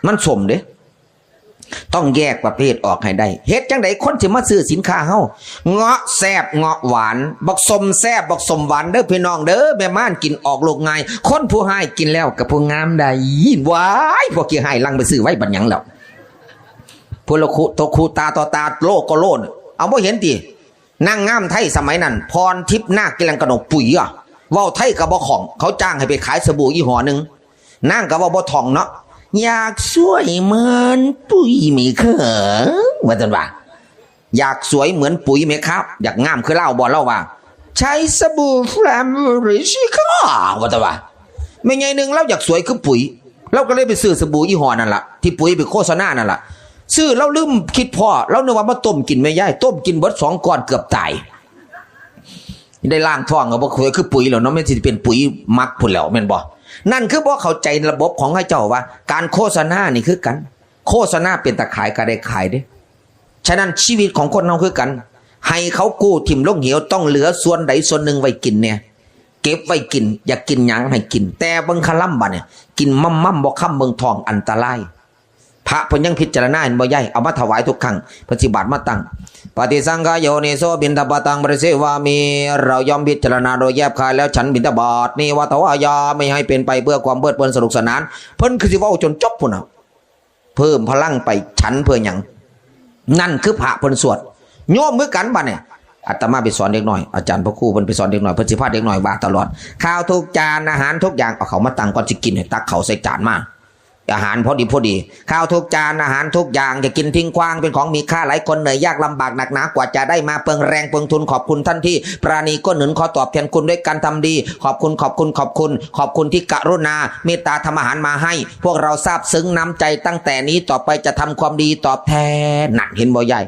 มันส้มเด้ ต้องแยกประเภทออกให้ได้ เฮ็ดจั่งใด๋คนสิมาซื้อสินค้าเฮา เงาะแซ่บเงาะหวาน บักส้มแซ่บบักส้มหวานเด้อพี่น้องเด้อ แม่ม่านกินออกลูกง่าย คนผู้ฮ้ายกินแล้วก็ผู้งามได้ ว้าย พวกขี้ฮ้ายลังไปซื้อไว้บัดหยังแล้ว พวกละคุ ตกคุ ตาต่อตา โลก็โลน เอาบ่เห็นติ นางงามไทยสมัยนั้น พรทิพย์นาคกิรังกนก ปุ๋ยอะ เว้าไทยก็บ่คล่อง เขาจ้างให้ไปขายสบู่ยี่ห้อหนึ่ง นางก็เว้าบ่ท่องเนาะ อยากสวยเหมือนปุ๋ยไหมคะ ว่าซั่นว่า อยากสวยเหมือนปุ๋ยไหมครับ อยากงามคือลาวบ่ ลาวว่า ใช้สบู่แฟลมริชิค่ะ ว่าซั่นว่า แม่ใหญ่หนึ่งลาวอยากสวยคือปุ๋ย ลาวก็เลยไปซื้อสบู่ยี่ห้อนั่นล่ะ ที่ปุ๋ยไปโฆษณานั่นล่ะ ซื้อลาวลืมคิดพ้อ ลาวนึกว่ามาต้มกินแม่ยาย ต้มกินเบิดสองก้อนเกือบตาย ได้ล้างท้องก็บ่สวยคือปุ๋ยแล้วเนาะ มันสิเป็นปุ๋ยหมักพุ้นแล้วแม่นบ่ นั่นคือบ่เข้าใจระบบของเขาเจ้าว่า การโฆษณานี่คือกัน โฆษณาเป็นตาขายก็ได้ขายเด้ ฉะนั้นชีวิตของคนเฮาคือกัน ให้เขากู้ถิ่มลงเหว ต้องเหลือส่วนใดส่วนหนึ่งไว้กินแน่ เก็บไว้กิน อยากกินหยังให้กิน แต่เบิ่งคาร่ำบัดเนี่ย กินม่ำๆ บ่ค่ำเบิ่งท้องอันตราย พระเพิ่นยังพิจารณาเห็นบ่ยาย เอามาถวายทุกครั้ง เพิ่นสิบาตรมาตั้ง ปฏิสังขโยนิโสบิณฑบาตังปริเสวามิ เราย่อมพิจารณาโดยแยบคายแล้วฉันบิณฑบาต เนวะทวายามิ ให้เป็นไปเพื่อความเพลิดเพลินสนุกสนาน เพิ่นคือสิเว้าจนจบพุ้นน่ะ เพิ่มพลังไป ฉันเพื่อหยัง นั่นคือพระเพิ่นสวด โยมคือกันบัดเนี่ย อาตมาไปสอนเด็กน้อย อาจารย์พระครูเพิ่นไปสอนเด็กน้อย เพิ่นสิพาเด็กน้อยว่าตลอด ข้าวทุกจาน อาหารทุกอย่าง เอาเข้ามาตั้งก่อนสิกิน ให้ตักเข้าใส่จานมา อาหารพอดีพอดี ข้าวทุกจาน อาหารทุกอย่าง อย่ากินทิ้งขว้าง เป็นของมีค่า หลายคนเหนื่อยยากลำบากหนักหนากว่าจะได้มา เปลืองแรงเปลืองทุน ขอบคุณท่านที่ปราณีก็หนุน ขอตอบแทนคุณด้วยการทำดี ขอบคุณ ขอบคุณ ขอบคุณ ขอบคุณที่กรุณาเมตตาทำอาหารมาให้ พวกเราซาบซึ้งน้ำใจ ตั้งแต่นี้ต่อไปจะทำความดีตอบแทน นั่นเห็นบ่ยาย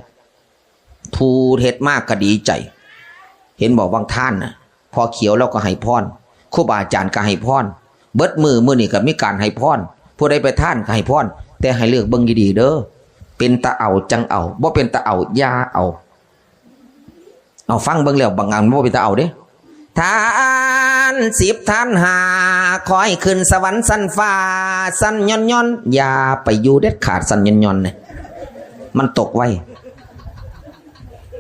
ผู้เฮ็ดมากก็ดีใจ เห็นบ่ บางท่านน่ะ พ่อเขียวเราก็ให้พร ครูบาอาจารย์ก็ให้พร เบิดมื้อ มื้อนี้ก็มีการให้พร ผู้ใดไปทานก็ให้พร แต่ให้เลือกเบิ่งดีๆเด้อ เป็นตาเอาจั่งเอา บ่เป็นตาเอาอย่าเอา เอาฟังเบิ่งแล้ว บางอันบ่เป็นตาเอาเด้ ทานสิบทานห้า ขอให้ขึ้นสวรรค์ชั้นฟ้า ชั้นย่อนๆ อย่าไปอยู่เด็ดขาด ชั้นย่อนๆ เนี่ย มันตกไว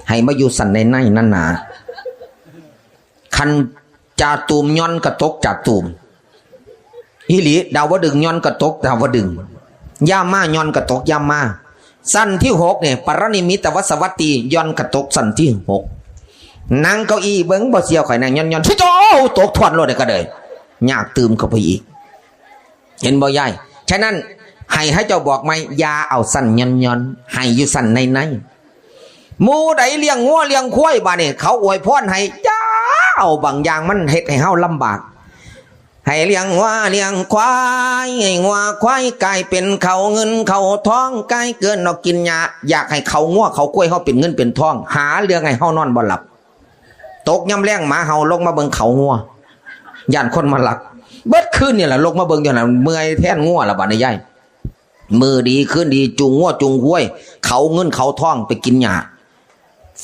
ให้มาอยู่ชั้นในๆ นั่นหนา คันจ่าตูมย่อนก็ตกจ่าตูม อีหลี ดาวดึงส์ย่อนก็ตกดาวดึงส์ ย่ามาย่อนก็ตกย่ามา ชั้นที่หกเนี่ย ปรนิมมิตวสวัตตี ย่อนก็ตกชั้นที่หก นั่งเก้าอี้เบิ่ง บ่เสียข่อยนั่งย่อนๆ โธ่ ตกท่อนโลดเนี่ยก็เลย ยากตื่มเข้าไปอีก เห็นบ่ยาย ฉะนั้น ให้ ให้เจ้าบอกไหม อย่าเอาชั้นย่อนๆ ให้อยู่ชั้นในๆ หมู่ใดเลี้ยงงัวเลี้ยงควายบาดนี้ เขาอวยพรให้ อย่าเอาบางอย่างมันเฮ็ดให้เฮาลำบาก ให้เลี้ยงงัวเลี้ยงควาย ให้งัวควายกลายเป็นเขาเงินเขาทอง กลายเกินออกกินหญ้า อยากให้เขางัวเขาควายเฮาเป็นเงินเป็นทอง หาเรื่องให้เฮานอนบ่หลับ ตกยามแลงหมาเห่าลงมาเบิ่งเขางัว ย่านคนมาลัก เบิดคืนนี่แหละลงมาเบิ่งอยู่นั่น เมื่อยแทนงัวละบาดนี้ยาย มื้อดีคืนดี จูงงัวจูงควาย เขาเงินเขาทองไปกินหญ้า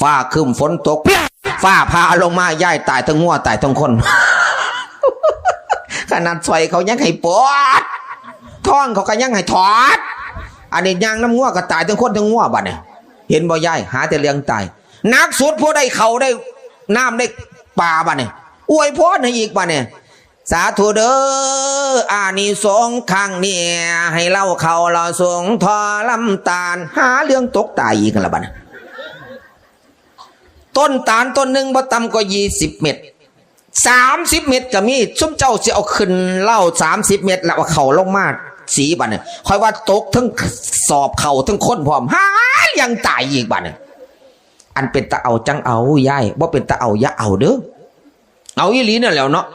ฟ้าครึ้มฝนตก เปี้ย ฟ้าผ่าลงมา ยายตายทั้งงัวตายทั้งคน ขนาดสร้อยเขายังให้ปลด ทองเขาก็ยังให้ถอด อันนี้ย่างนำงัวก็ตายทั้งคนทั้งงัวบาดนี้ เห็นบ่ยาย หาแต่เรื่องตาย หนักสุดผู้ได้เขาได้น้ำได้ปลาบาดนี้ อวยพรให้อีกบาดนี้ สาธุเด้อ อานิสงส์ครั้งนี้ ให้เฮาเขาเฮาสงฆ์ทอลำตาล หาเรื่องตกตายอีกนั่นล่ะบาดนี้ ต้นตาลต้นหนึ่งบ่ต่ำกว่ายี่สิบเม็ด สามสิบเม็ดก็มี ซุมเจ้าสิเอาขึ้นเล้าสามสิบเม็ด แล้วเอาเข้าลงมาสีบาดนี้ ข่อยว่าตกทั้งสอบเข้าทั้งคนพร้อม หาเรื่องตายอีกบาดนี้ อันเป็นตาเอาจั่งเอายาย บ่เป็นตาเอาอย่าเอาเด้อ เอาอีหลีนั่นแหล้วเนาะ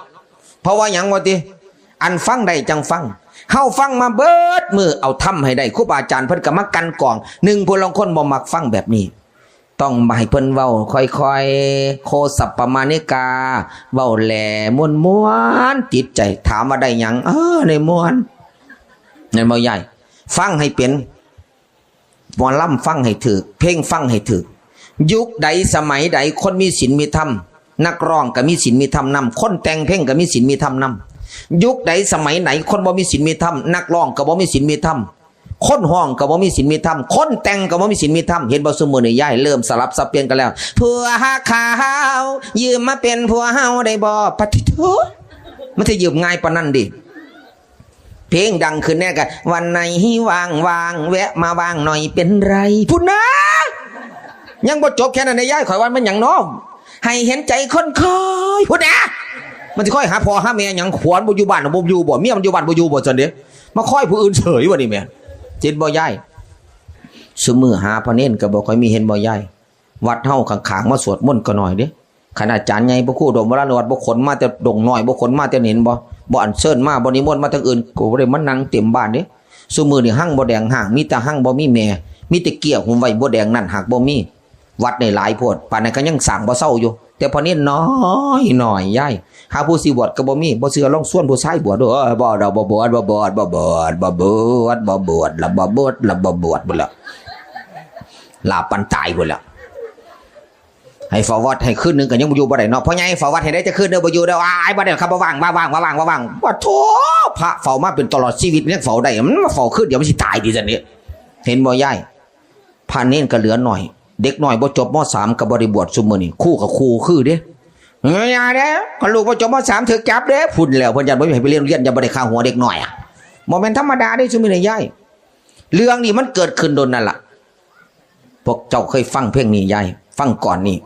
เพราะว่าหยังวะติ อันฟังได้จั่งฟัง เฮาฟังมาเบิดมื้อ เอาธรรมให้ได้ ครูบาอาจารย์เพิ่นก็มากันกอง หนึ่งผู้ลางคนบ่มักฟังแบบนี้ ต้องให้เพิ่นเว้าค่อยๆ โคสัปปมาณิกา เว้าแหล่ม่วนๆ จิตใจ ถามว่าได้หยัง เออ ได้ม่วน แม่นบ่ยาย ฟังให้เป็น หมอลำฟังให้ถืก เพลงฟังให้ถืก ยุคใดสมัยใดคนมีศีลมีธรรม นักร้องก็มีศีลมีธรรมนำ คนแต่งเพลงก็มีศีลมีธรรมนำ ยุคใดสมัยไหนคนบ่มีศีลมีธรรม นักร้องก็บ่มีศีลมีธรรม คนฮ้องก็บ่มีศีลมีธรรม คนแต่งก็บ่มีศีลมีธรรม เห็นบ่ ซุมื้อนี้ยายเริ่มสลับสับเปลี่ยนกันแล้ว ผัวขาวยืมมาเป็นผัวเฮาได้บ่ ปะทิโธ มันสิยืมง่ายปานนั้นติ เพลงดังขึ้นแน่กะ วันไหนว่างๆ แวะมาว่างหน่อยเป็นไร พุ้นนะ ยังบ่จบแค่นั้นนะยาย ข่อยว่ามันหยังน้อ ให้เห็นใจคนคอย พุ้นนะ มันสิคอยหาพ่อหาแม่หยัง ผัวมันบ่อยู่บ้านบ่อยู่บ่ เมียมันอยู่บ้านบ่อยู่บ่ ซั่นเด้ มาคอยผู้อื่นเสยว่ะนี่แม่ จิตบ่ยาย ซุมื้อหาพระเณรก็บ่ค่อยมี เห็นบ่ยาย วัดเฮาข้างๆ มาสวดมนต์ก็น้อยเด้ ขนาดอาจารย์ใหญ่พระครูดมวรานุวัฒน์บ่ขนมาแต่ดงน้อย บ่ขนมาแต่เห็นบ่ บ่อัญเชิญมา บ่นิมนต์มาทางอื่น ก็บ่ได้มานั่งเต็มบ้านเด้ ซุมื้อนี้หังบ่แดงห้าง มีแต่หังบ่มีแม่ มีแต่เกี้ยหุ้มไว้บ่แดงนั่นหากบ่มี วัดนี่หลายโพด ปานนั้นก็ยังสร้างบ่เซาอยู่ แต่พระเณรน้อยน้อยยาย หาผู้สิบวชก็บ่มี บ่เชื่อลองชวนผู้ชายบวชดู เอ้ย บ่ดอก บ่บวช บ่บวช บ่บวช บ่บวช บ่บวช ละบ่บวช ละบ่บวช บ่ละ ลาบปานตายพุ้นแหล้ว ให้เฝ้าวัดให้คืนหนึ่งก็ยังบ่อยู่บ่ได้เนาะ พ่อใหญ่เฝ้าวัดให้ได้จักคืนเด้อ บ่อยู่เด้อ อ้าย บ่ได้ครับ บ่ว่าง บ่ว่าง บ่ว่าง บ่ว่าง บ่โธ่ พระเฝ้ามาเป็นตลอดชีวิตยังเฝ้าได้ มันมาเฝ้าคืนเดียวมันสิตายติซั่นนี่ เห็นบ่ยาย พระเณรก็เหลือน้อย เด็กน้อยบ่จบ ม.สาม ก็บ่ได้บวชซุมื้อนี้ ครูก็ครูคือเด้ อย่าเด้ คันลูกบ่จบ ม.สาม ถูกจับเด้ พุ้นแล้ว เพิ่นย้านบ่มีให้ไปเรียนโรงเรียน ย้านบ่ได้ค่าหัวเด็กน้อยอะ บ่แม่นธรรมดาเด้ซุมื้อนี้ยาย เรื่องนี้มันเกิดขึ้นโดนนั่นล่ะ พวกเจ้าเคยฟังเพลงนี้ยาย ฟังก่อนนี่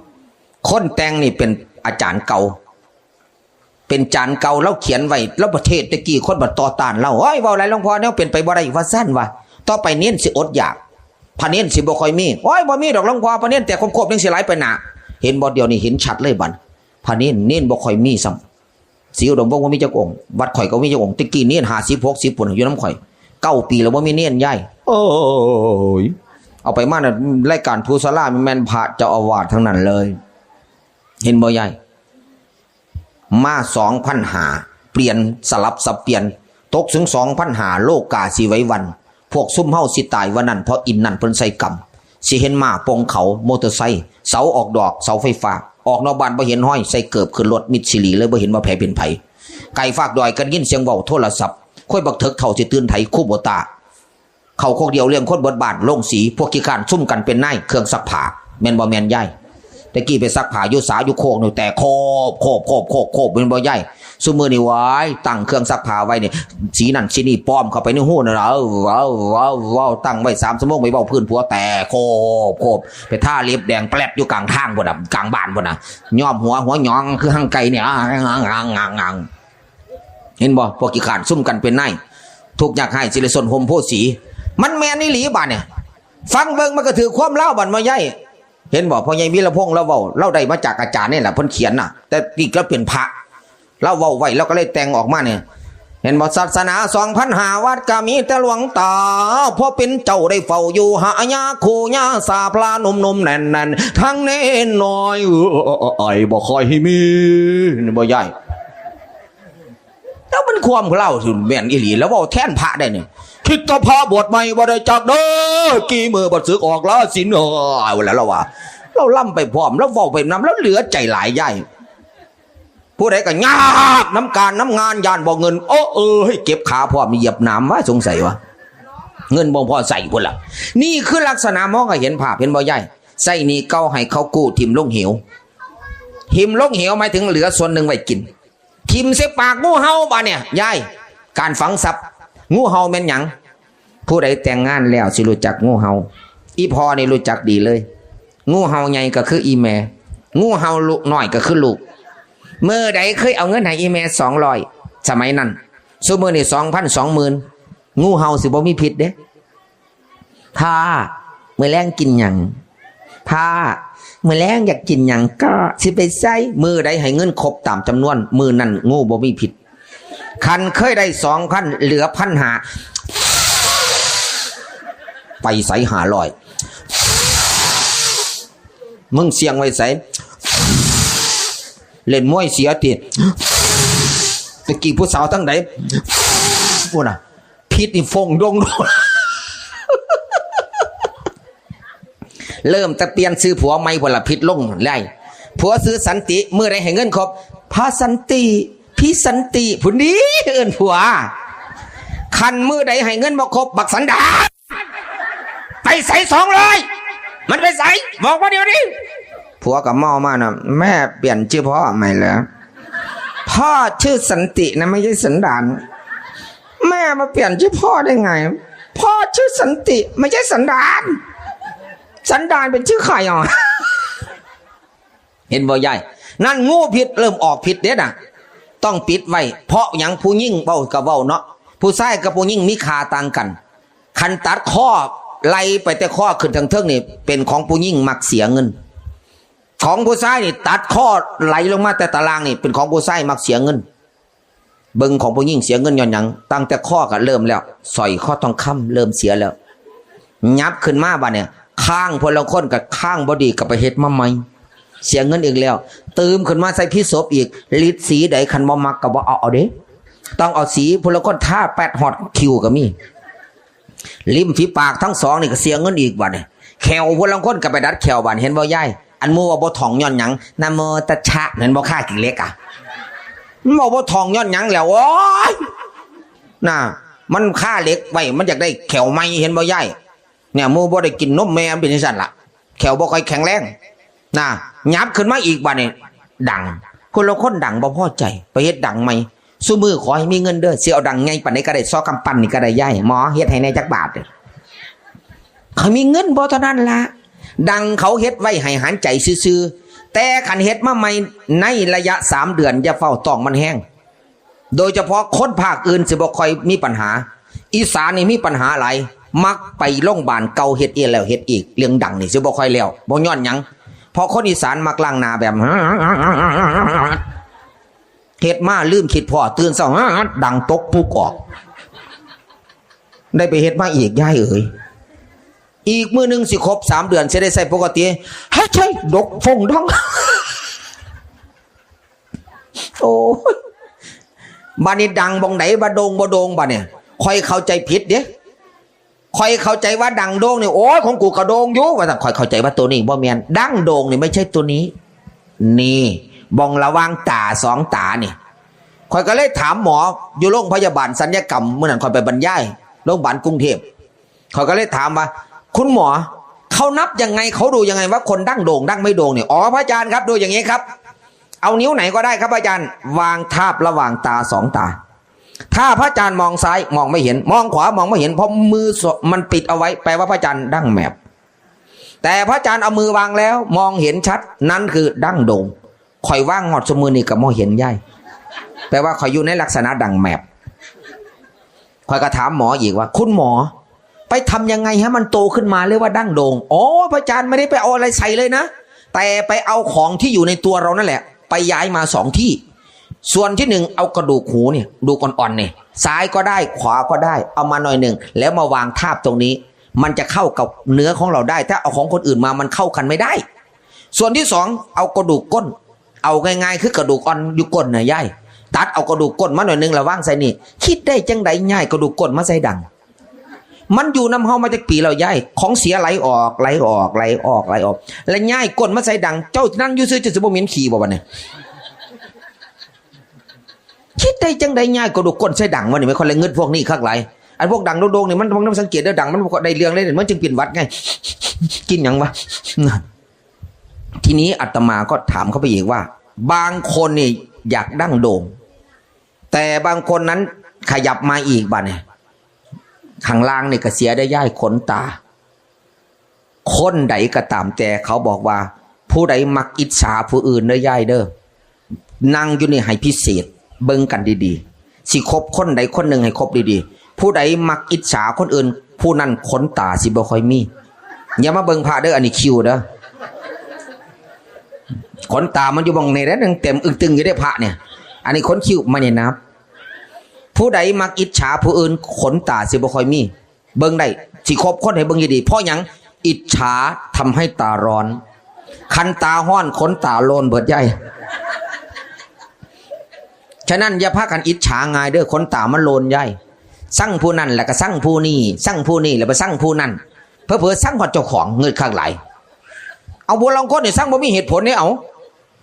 คนแต่งนี่เป็นอาจารย์เก่า เป็นอาจารย์เก่า ลาวเขียนไว้ ลาวประเทศตะกี้คนบัดต่อต้านลาว โอ้ย เว้าหลายหลวงพ่อ แนวเป็นไปบ่ได้ ว่าซั่นว่า ต่อไปเณรสิอดอยาก พระเณรสิบ่ค่อยมี โอ้ย บ่มีดอกหลวงพ่อ พระเณรแตกโคบๆ จั่งสิหลายไปหน้า เห็นบ่ เดี๋ยวนี้เห็นชัดเลยบัด พระเณร เณรบ่ค่อยมีซ้ำ ศรีอุดมวงศ์บ่มีจักองค์ วัดข่อยก็บ่มีจักองค์ ตะกี้เณรห้าสิบหกสิบพุ้นอยู่นำข่อย เก้าปีแล้วบ่มีเณรยาย โอ้ย เอาไปมาน่ะ รายการทูสาราแม่นพระเจ้าอาวาสทั้งนั้นเลย เห็นบ่ยาย มาสองพันห้า เปลี่ยนสลับสับเปลี่ยน ตกถึงสองพันห้า โลกาสิไหวหวั่น พวกซุมเฮาสิตายวันนั้น เพราะอินนั่นเพิ่นใส่กำ สิเห็นม้าปงเขา มอเตอร์ไซค์ เสาออกดอก เสาไฟฟ้า ออกนอกบ้านบ่เห็นห้อย ใส่เกิบขึ้นรถมิตรสิริเลย บ่เห็นว่าไผเป็นไผ ไก่ฟากดอยกันยินเสียงเว้าโทรศัพท์ ค่อยบักเถิกเฒ่าสิตื่นไถคูโบตา เข้าโคกเดียวเลี้ยงคนเบิดบ้าน ลงสี พวกขี้ข้านซุ่มกันเป็นนาย เครื่องซักผ้า แม่นบ่แม่นยาย แต่กี้ไปซักผ้าอยู่สาอยู่โคกนี่ แต่โคบ โคบ โคบ โคบ โคบ แม่นบ่ยาย ซุมื้อนี่ ว้าย ตั้งเครื่องซักผ้าไว้นี่ สีนั่นสีนี่ ป้อมเข้าไปในหูนั่นล่ะ เออ เว้า เว้า เว้า ตั้งไว้สามชั่วโมง ไปเว้าพื้นผัว แต่โคบ โคบ ไปทาเล็บแดงแปลดอยู่กลางทางพุ้นน่ะ กลางบ้านพุ้นน่ะ ย้อมหัว หัวหยองคือหั่งไก่เนี่ย เห็นบ่ พวกขี้ข้านซุ่มกันเป็นนาย ทุกข์ยากไร้สิริสนห่มโพธิ์สี มันแม่นอีหลีบาดเนี่ย ฟังเบิ่งมันก็ถือความลาวบัดมาใหญ่ เห็นบ่ พ่อใหญ่วีรพงษ์ลาวเว้า ลาวได้มาจากอาจารย์นี่แหละ เพิ่นเขียนน่ะ แต่กี้ลาวเป็นพระ ลาวเว้าไว้ ลาวก็เลยแต่งออกมาเนี่ย เห็นบ่ ศาสนาสองพันห้า วัดก็มีแต่หลวงตา เพราะเป็นเจ้าได้เฝ้าอยู่ หายาคู่ยาสาพระหนุ่มๆแน่นๆ ทั้งเณรน้อย เอ้ย บ่ค่อยมี นี่บ่ใหญ่ แล้วมันความเล่าสิแม่นอีหลี แล้วเว้าแทนพระได้นี่ คิดต่อพระบวชใหม่บ่ได้จักเด้อ กี่มื้อบัดสึกออกลาศีล เอ้ย ว่าแล้วลาวว่า ลาวล่ำไปพร้อม ลาวเว้าไปนำ ลาวเหลือใจหลายยาย ผู้ใดก็ยากนำการนำงาน ย่านบ่เงิน โอ้ เอ้ย เก็บขาพร้อม เหยียบหนามว่าสงสัยว่า เงินบ่พอใส่พุ้นล่ะ นี่คือลักษณะมองก็เห็นภาพ เห็นบ่ยาย ใส่หนี้เก่าให้เขากู้ถิ่มลงเหว ถิ่มลงเหวหมายถึงเหลือส่วนหนึ่งไว้กิน ถิ่มใส่ปากงูเห่าบาดเนี่ยยาย การฝังทรัพย์ งูเห่าแม่นหยัง ผู้ใดแต่งงานแล้วสิรู้จักงูเห่า อีพ่อนี่รู้จักดีเลย งูเห่าใหญ่ก็คืออีแม่ งูเห่าลูกน้อยก็คือลูก มื้อใดเคยเอาเงินให้อีแม่ สองร้อย สมัยนั้น ซุมื้อนี่ สองพัน สองหมื่น งูเห่าสิบ่มีพิษเด้ พ่อ มื้อแลงกินหยัง พ่อ มื้อแลงอยากกินหยังก็สิไปใส่ มื้อใดให้เงินครบตามจำนวน มื้อนั้นงูบ่มีพิษ คันเคยได้ สองพัน เหลือ พันห้า ไปใส่ ห้าร้อย มึงเสี่ยงไว้ใส่ เล่นมวยเสียติ ตะกี้ผู้สาวทั้งใด พุ้นน่ะ พิษนี่ฟงดง เริ่มแต่เปลี่ยนชื่อผัวใหม่พุ้นล่ะ พิษลงไล่ ผัวชื่อสันติ มื้อใดให้เงินครบ พระสันติ พี่สันติ พุ้นนี้เอิ้นผัว คันมื้อใดให้เงินบ่ครบ บักสันดาน ไปใส่ สองร้อย มันไปใส่ บอกมาเดี๋ยวนี้ ผัวก็เมามานะ แม่เปลี่ยนชื่อพ่อใหม่เหรอ พ่อชื่อสันตินะ ไม่ใช่สันดาน แม่มาเปลี่ยนชื่อพ่อได้ไง พ่อชื่อสันติ ไม่ใช่สันดาน สันดานเป็นชื่อใครอ่ะ เห็นบ่ยาย นั่นงูพิษเริ่มออกพิษเด้น่ะ ต้องปิดไว้ เพราะหยัง ผู้หญิงเว้าก็เว้าเนาะ ผู้ชายกับผู้หญิงมีค่าต่างกัน คันตัดข้อไล่ไปแต่ข้อขึ้นทางเทิงนี่ เป็นของผู้หญิงมักเสียเงิน ของผู้ชายนี่ตัดข้อไหลลงมาแต่ตารางนี่ เป็นของผู้ชายมักเสียเงิน เบิ่งของผู้หญิงเสียเงินย้อนหยัง ตั้งแต่ข้อก็เริ่มแล้ว สร้อยคอทองคำเริ่มเสียแล้ว ยับขึ้นมาบัดเนี่ย ข้างพลคนก็ข้างบ่ดีก็ไปเฮ็ดมาใหม่ เสียเงินอีกแล้ว ตื่มขึ้นมาใส่พิษศพอีก ฤทธิ์สีใดคันบ่มักก็บ่เอา เอาเด้ ต้องเอาสีพลคนทาแปดฮอดคิ้วก็มี ริมฝีปากทั้งสองนี่ก็เสียเงินอีกบัดเนี่ย แข้วพลคนก็ไปดัดแข้วบัด เห็นบ่ยาย อันหมู่ว่าบ่ท่องย้อนหยัง นะโมตัสสะ เห็นบ่ ค่าขี้เหล็กอ่ะ มันบอกบ่ท่องย้อนหยังแล้ว โอ้ย น่ะ มันค่าเหล็กไว้ มันอยากได้แข้วใหม่ เห็นบ่ยาย เนี่ย หมู่บ่ได้กินนมแม่ มันเป็นจังซั่นล่ะ แข้วบ่ค่อยแข็งแรง น่ะ ยับขึ้นมาอีกบัดนี่ ดัง พลคนดังบ่พอใจ ไปเฮ็ดดังใหม่ ซุมื้อขอให้มีเงินเด้อ สิเอาดังใหญ่ปานใดก็ได้ ซอกำปั้นนี่ก็ได้ยาย หมอเฮ็ดให้แหน่จักบาทเด้อ เขามีเงินบ่เท่านั้นล่ะ ดังเขาเฮ็ดไว้ให้หันใจซื่อๆ แต่คันเฮ็ดมาใหม่ในระยะสามเดือน อย่าเฝ้าต้องมันแฮง โดยเฉพาะคนภาคอื่นสิบ่ค่อยมีปัญหา อีสานนี่มีปัญหาหลาย มักไปโรงบาลเก่าเฮ็ดอีกแล้วเฮ็ดอีก เรื่องดังนี่สิบ่ค่อยแล้ว บ่ย้อนหยัง เพราะคนอีสานมักล้างหน้าแบบ เฮ็ดมาลืมคิดพ้อ ตื่นเช้า ดังตกปุกออก ได้ไปเฮ็ดมาอีกยายเอ๋ย อีกมื้อหนึ่งสิครบสามเดือน สิได้ใช้ปกติ เฮ้ย ใช่ ดกฟงดัง โอ้ย บาดนี้ดังบ่งใด ว่าโด่งบ่โด่ง บาดเนี่ย ข่อยเข้าใจผิดเด้ ข่อยเข้าใจว่าดังโด่งนี่ โอ้ย ของกูก็โด่งอยู่ ว่าซั่น ข่อยเข้าใจว่าตัวนี้บ่แม่น ดั้งโด่งนี่ไม่ใช่ตัวนี้ นี่ บ่งระหว่างตาสองตานี่ ข่อยก็เลยถามหมออยู่โรงพยาบาลศัลยกรรม มื้อนั้นข่อยไปบรรยายโรงพยาบาลกรุงเทพฯ ข่อยก็เลยถามว่า คุณหมอ เขานับยังไง เขาดูยังไงว่าคนดั้งโด่งดั้งไม่โด่งเนี่ย อ๋อ พระอาจารย์ครับ ดูอย่างนี้ครับ เอานิ้วไหนก็ได้ครับอาจารย์ วางทาบระหว่างตาสองตา ถ้าพระอาจารย์มองซ้ายมองไม่เห็น มองขวามองไม่เห็น เพราะมือส- มันปิดเอาไว้ แปลว่าพระอาจารย์ดั้งแมบ แต่พระอาจารย์เอามือวางแล้วมองเห็นชัด นั่นคือดั้งโด่ง ข่อยวางฮอดซุมื้อนี้ก็บ่เห็นยาย แปลว่าข่อยอยู่ในลักษณะดั้งแมบ ข่อยก็ถามหมออีกว่า คุณหมอ ไปทำยังไงให้มันโตขึ้นมา เรียกว่าดั้งโด่ง อ๋อ พระอาจารย์ไม่ได้ไปเอาอะไรใส่เลยนะ แต่ไปเอาของที่อยู่ในตัวเรานั่นแหละ ไปย้ายมาสองที่ ส่วนที่หนึ่งเอากระดูกหูเนี่ย ดูกอ่อนๆเนี่ย ซ้ายก็ได้ ขวาก็ได้ เอามาหน่อยหนึ่ง แล้วมาวางทาบตรงนี้ มันจะเข้ากับเนื้อของเราได้ ถ้าเอาของคนอื่นมา มันเข้ากันไม่ได้ ส่วนที่สอง เอากระดูกก้น เอาง่ายๆ คือกระดูกอ่อนอยู่ก้นน่ะยาย ตัดเอากระดูกก้นมาหน่อยหนึ่ง แล้ววางใส่นี่ คิดได้จังใดย้ายกระดูกก้นมาใส่ดั้ง มันอยู่นำเฮามาจักปีแล้วยาย ของเสียไหลออก ไหลออก ไหลออก ไหลออก แล้วย้ายก้นมาใส่ดั้ง เจ้านั่งอยู่ซื่อ เจ้าสิบ่เหม็นขี้บ่บัดนี้ คิดได้จังใดย้ายกระดูกก้นใส่ดั้งวะนี่ แม่นข่อยเลยงึดพวกนี้คักหลาย อันพวกดั้งโด่งๆนี่ มัน มันสังเกตเด้อ ดั้งมันบ่ได้เรื่องเลย มันจึงเป็นหวัดไง กินหยังวะ นั่น ทีนี้อาตมาก็ถามเข้าไปอีกว่า บางคนนี่อยากดั้งโด่ง แต่บางคนนั้นขยับมาอีกบัดเนี่ย ข้างล่างนี่ก็เสียได้ยาย ขนตา คนใดก็ตามแต่ เขาบอกว่า ผู้ใดมักอิจฉาผู้อื่นเด้อยายเด้อ นั่งอยู่นี่ให้พิเศษ เบิ่งกันดีๆ สิคบคนใดคนหนึ่งให้คบดีๆ ผู้ใดมักอิจฉาคนอื่น ผู้นั้นขนตาสิบ่ค่อยมี อย่ามาเบิ่งพระเด้อ อันนี้คิ้วเด้อ ขนตามันอยู่หม่องนี่แหละ ยังเต็มอึ้งตึงอยู่เด้พระเนี่ย อันนี้ขนคิ้วมาเนี่ยนะครับ ผู้ใดมักอิจฉาผู้อื่น ขนตาสิบ่ค่อยมี เบิ่งได้ สิคบคนให้เบิ่งดีๆ เพราะหยัง อิจฉาทำให้ตาร้อน คันตาร้อน ขนตาโลนเบิดยาย ฉะนั้นอย่าพากันอิจฉาง่ายเด้อ ขนตามันโลนยาย ซังผู้นั้นแล้วก็ซังผู้นี้ ซังผู้นี้แล้วไปซังผู้นั้น เผลอๆ ซังฮอดเจ้าของ งึดคักหลาย เอา ผู้ลางคนนี่ซังบ่มีเหตุผลเด้ เอา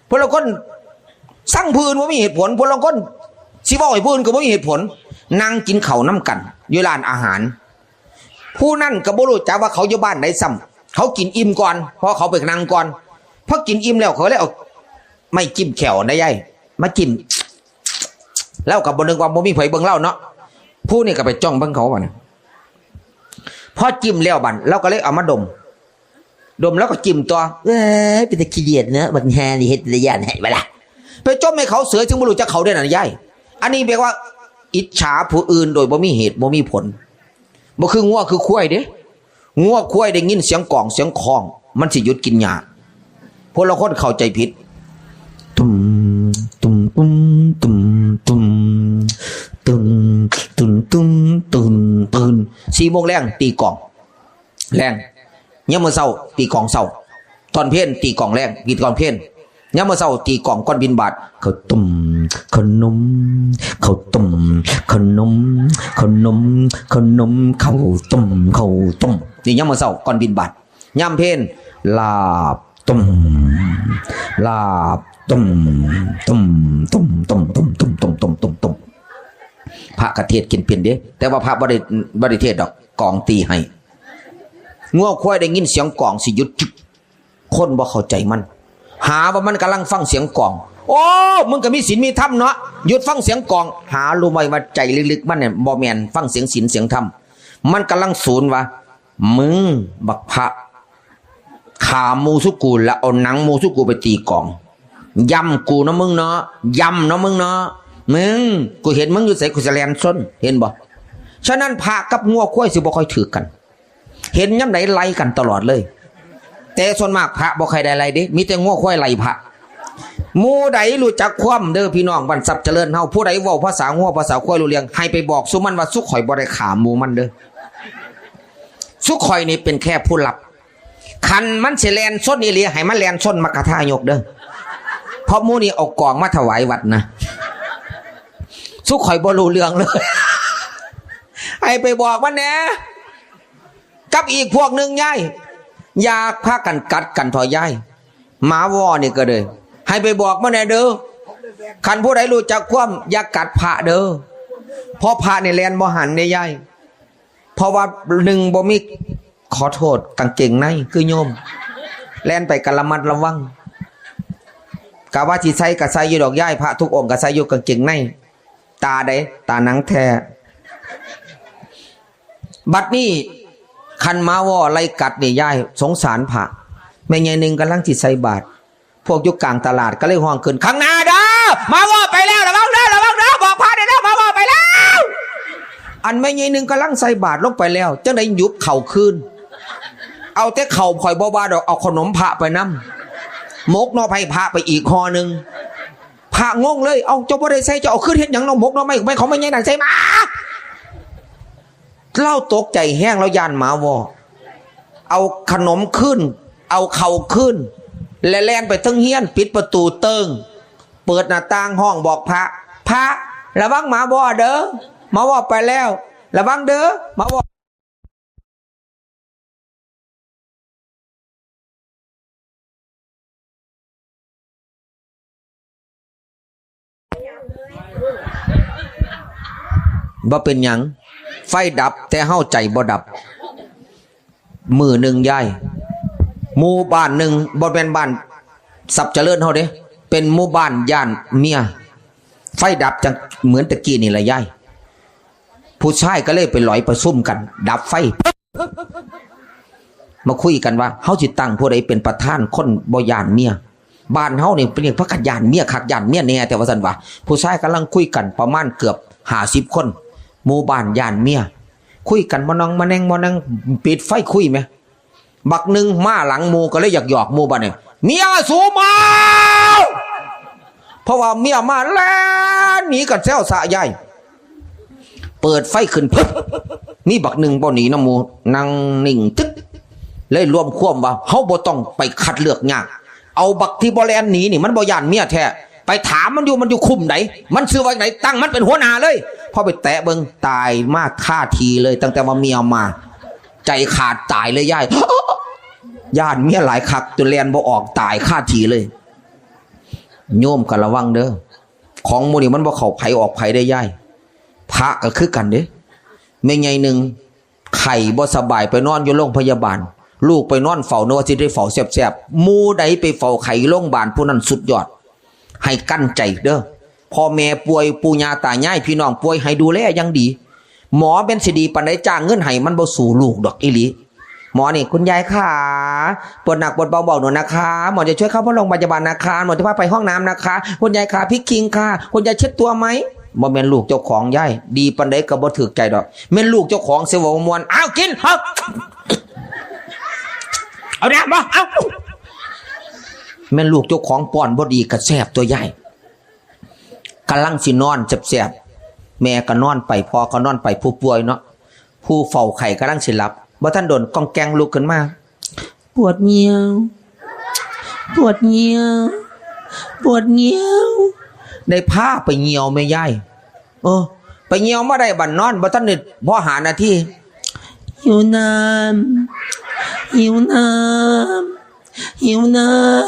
ผู้ลางคนซังผู้อื่นบ่มีเหตุผล ผู้ลางคนสิเว้าให้ผู้อื่นก็บ่มีเหตุผล นั่งกินข้าวนำกันอยู่ร้านอาหาร ผู้นั้นก็บ่รู้จักว่าเขาอยู่บ้านใดซ้ำ เขากินอิ่มก่อน เพราะเขาไปนั่งก่อน พอกินอิ่มแล้วเขาเลยเอาไม้จิ้มแข้วนะยาย มาจิ้ม แล้วก็บ่นึกว่าบ่มีไผเบิ่งลาวเนาะ ผู้นี่ก็ไปจ้องเบิ่งเขาบัดนี้ พอจิ้มแล้วบัด ลาวก็เลยเอามาดม ดมแล้วก็จิ้มต่อ เอ้ย เป็นตาขี้เดียดเนาะ บักห่านี่เฮ็ดเป็นตาย้านให้บ่ล่ะ ไปจ้องให้เขาเสย ซึ่งบ่รู้จักเขาเด้นั่นยาย อันนี้เรียกว่าอิจฉาผู้อื่นโดยบ่มีเหตุบ่มีผล บ่คืองัวคือควายเด้ งัวควายได้ยินเสียงกลองเสียงค้อง มันสิหยุดกินหญ้า พวกลางคนเข้าใจผิด ตุ้ม ตุ้ม ตุ้ม ตุ้ม ตุ้ม ตุ้ม ตุ้ม ตุ้ม ตุ้ม ตุ้ม สี่โมงแลงตีกลอง แลง ยามมื้อเช้าตีกลองเช้า ตอนเพลตีกลองแลง ตีกลองเพล ยามมื้อเช้าตีกลองก่อนบิณฑบาต ข้าวต้ม ข้าวนม ข้าวต้ม ข้าวนม ข้าวนม ข้าวนม ข้าวต้ม ข้าวต้ม นี่ยามมื้อเช้าก่อนบิณฑบาต ยามเพล ลาบต้ม ลาบต้ม ต้ม ต้ม ต้ม พระก็เทศน์กินเป็นเด้ แต่ว่าพระบ่ได้ บ่ได้เทศน์ดอก กลองตีให้ งัวควายได้ยินเสียงกลองสิหยุดจึก คนบ่เข้าใจมัน หาว่ามันกำลังฟังเสียงกลอง โอ้ มึงก็มีศีลมีธรรมเนาะ หยุดฟังเสียงกลอง หารู้ไหมว่าใจลึกๆมันเนี่ยบ่แม่นฟังเสียงศีลเสียงธรรม มันกำลังสูนว่า มึงบักพระ ขาหมู่ซุกูแล้วเอาหนังหมู่ซุกูไปตีกลอง ย่ำกูเนาะมึงเนาะ ย่ำเนาะมึงเนาะ มึง กูเห็นมึงอยู่ไสกูสิแล่นชน เห็นบ่ ฉะนั้นพระกับงัวควายสิบ่ค่อยถืกกัน เห็นยามใดไล่กันตลอดเลย แต่ส่วนมากพระบ่ค่อยได้ไล่เด้ มีแต่งัวควายไล่พระ หมู่ใดรู้จักความเด้อพี่น้องบ้านทรัพย์เจริญเฮา ผู้ใดเว้าภาษางัวภาษาควายรู้เรื่อง ให้ไปบอกซุมันว่าซุข่อยบ่ได้ขาหมู่มันเด้อ ซุข่อยนี่เป็นแค่ผู้รับ คันมันสิแล่นชนอีหลี ให้มันแล่นชนมคธายกเด้อ เพราะหมู่นี้เอากลองมาถวายวัดนะ สุข่อยบ่รู้เรื่องเลย ให้ไปบอกมันแหน่ กับอีกพวกหนึ่งยาย อย่าพากันกัดกันเถาะยาย หมาวอนี่ก็เลย ให้ไปบอกมันแหน่เด้อ คันผู้ใดรู้จักความ อย่ากัดพระเด้อ เพราะพระนี่แล่นบ่หันเด้ยาย เพราะว่าหนึ่งบ่มี ขอโทษ กางเกงใน คือโยม แล่นไปก็ระมัดระวัง กะว่าสิใส่ก็ใส่อยู่ดอกยาย พระทุกองค์ก็ใส่อยู่กางเกงใน ตาใด ตาหนังแท้ บัดนี้ คันหมาวอไล่กัดนี่ยาย สงสารพระ แม่ใหญ่หนึ่งกำลังสิใส่บาตร พวกอยู่กลางตลาดก็เลยฮ้องขึ้น "ข้างหน้าเด้อ หมาวอไปแล้ว ระวังเด้อ ระวังเด้อ บอกพระเด้อ หมาวอไปแล้ว" อันแม่ใหญ่หนึ่งกำลังใส่บาตรลงไปแล้ว จั่งใดหยุบเข่าคืน เอาแต่เข่าข่อยบ่ว่าดอก เอาขนมพระไปนำ หมกหน่อไม้พระไปอีกห่อหนึ่ง พระงงเลย "เอ้า เจ้าบ่ได้ใส่ เจ้าเอาคืนเฮ็ดหยังเนาะ หมกหน่อไม้ ไม่ของแม่ใหญ่นั่นใส่มา" ลาวตกใจแฮง ลาวย้านหมาวอ เอาขนมคืน เอาเข่าคืน และแล่นไปเทิงเฮือน ปิดประตูเติง เปิดหน้าต่าง ฮ้องบอกพระ "พระ ระวังหมาวอเด้อ หมาวอไปแล้ว ระวังเด้อ หมาวอ" บ่เป็นหยัง ไฟดับแต่เฮาใจบ่ดับ มื้อหนึ่งยาย หมู่บ้านหนึ่ง บ่แม่นบ้านทรัพย์เจริญเฮาเด้ เป็นหมู่บ้านย้านเมีย ไฟดับจังเหมือนตะกี้นี่แหละยาย ผู้ชายก็เลยไปหลอยประชุมกัน ดับไฟ มาคุยกันว่า เฮาสิตั้งผู้ใดเป็นประธาน คนบ่ย้านเมีย บ้านเฮานี่เป็นหยังพากันย้านเมียคักย้านเมียแน่ แต่ว่าซั่นว่า ผู้ชายกำลังคุยกันประมาณเกือบห้าสิบคน หมู่บ้านย้านเมีย คุยกันมอนังมอแนงมอนัง ปิดไฟคุยแหม บักหนึ่งมาหลังหมู่ก็เลยอยากหยอกหมู่บัดนี้ "เมียสูเมา" เพราะว่าเมียมาแล่นหนีกันแซวสะยาย เปิดไฟขึ้นปึ๊บ มีบักหนึ่งบ่หนีนำหมู่ นั่งนิ่งตึ๊ก เลยรวมความว่า "เฮาบ่ต้องไปคัดเลือกยาก เอาบักที่บ่แล่นหนีนี่ มันบ่ย้านเมียแท้ ไปถามมันอยู่ มันอยู่คุ้มใด มันชื่อว่าไหน ตั้งมันเป็นหัวหน้าเลย" พอไปแตะเบิ่ง ตายมาคาที่เลย ตั้งแต่ว่าเมียมา ใจขาดตายเลยยาย ย้านเมียหลายคัก จนแล่นบ่ออก ตายคาที่เลย โยมก็ระวังเด้อ ของหมู่นี่มันบ่เข้าไผออกไผได้ยาย พระก็คือกันเด้ แม่ใหญ่หนึ่งไข้บ่สบาย ไปนอนอยู่โรงพยาบาล ลูกไปนอนเฝ้า นึกว่าสิได้เฝ้าแซ่บๆ หมู่ใดไปเฝ้าไข้โรงบาล ผู้นั้นสุดยอด ให้กั้นใจเด้อ พ่อแม่ป่วย ปู่ย่าตายายพี่น้องป่วย ให้ดูแลอย่างดี หมอเป็นสิดีปานใด จ้างเงินให้มันบ่สู้ลูกดอกอีหลี หมอนี่ "คุณยายขา ปวดหนักปวดเบาบอกหนูนะคะ หมอจะช่วยเข้าโรงพยาบาลนะคะ หมอจะพาไปห้องน้ำนะคะ คุณยายขาพลิกคิงค่ะ คุณยายเช็ดตัวไหม" บ่แม่นลูกเจ้าของยาย ดีปานใดก็บ่ถูกใจดอก แม่นลูกเจ้าของสิเว้าม่วน "อ้าว กิน เฮา เอาน้ำบ่ เอา" แม่นลูกเจ้าของป้อนบ่ดีก็แซ่บตัวยาย กำลังสินอนแซ่บๆ แม่ก็นอนไป พ่อก็นอนไป ผู้ป่วยเนาะ ผู้เฝ้าไข้กำลังสิหลับ บ่ทันโดนก้องแก้งลุกขึ้นมา "ปวดเยี่ยว ปวดเยี่ยว ปวดเยี่ยว" ได้พาไปเยี่ยวแม่ยาย เออ ไปเยี่ยวมาได้บัดนอน บ่ทันได้พอห้านาที "หิวน้ำ หิวน้ำ หิวน้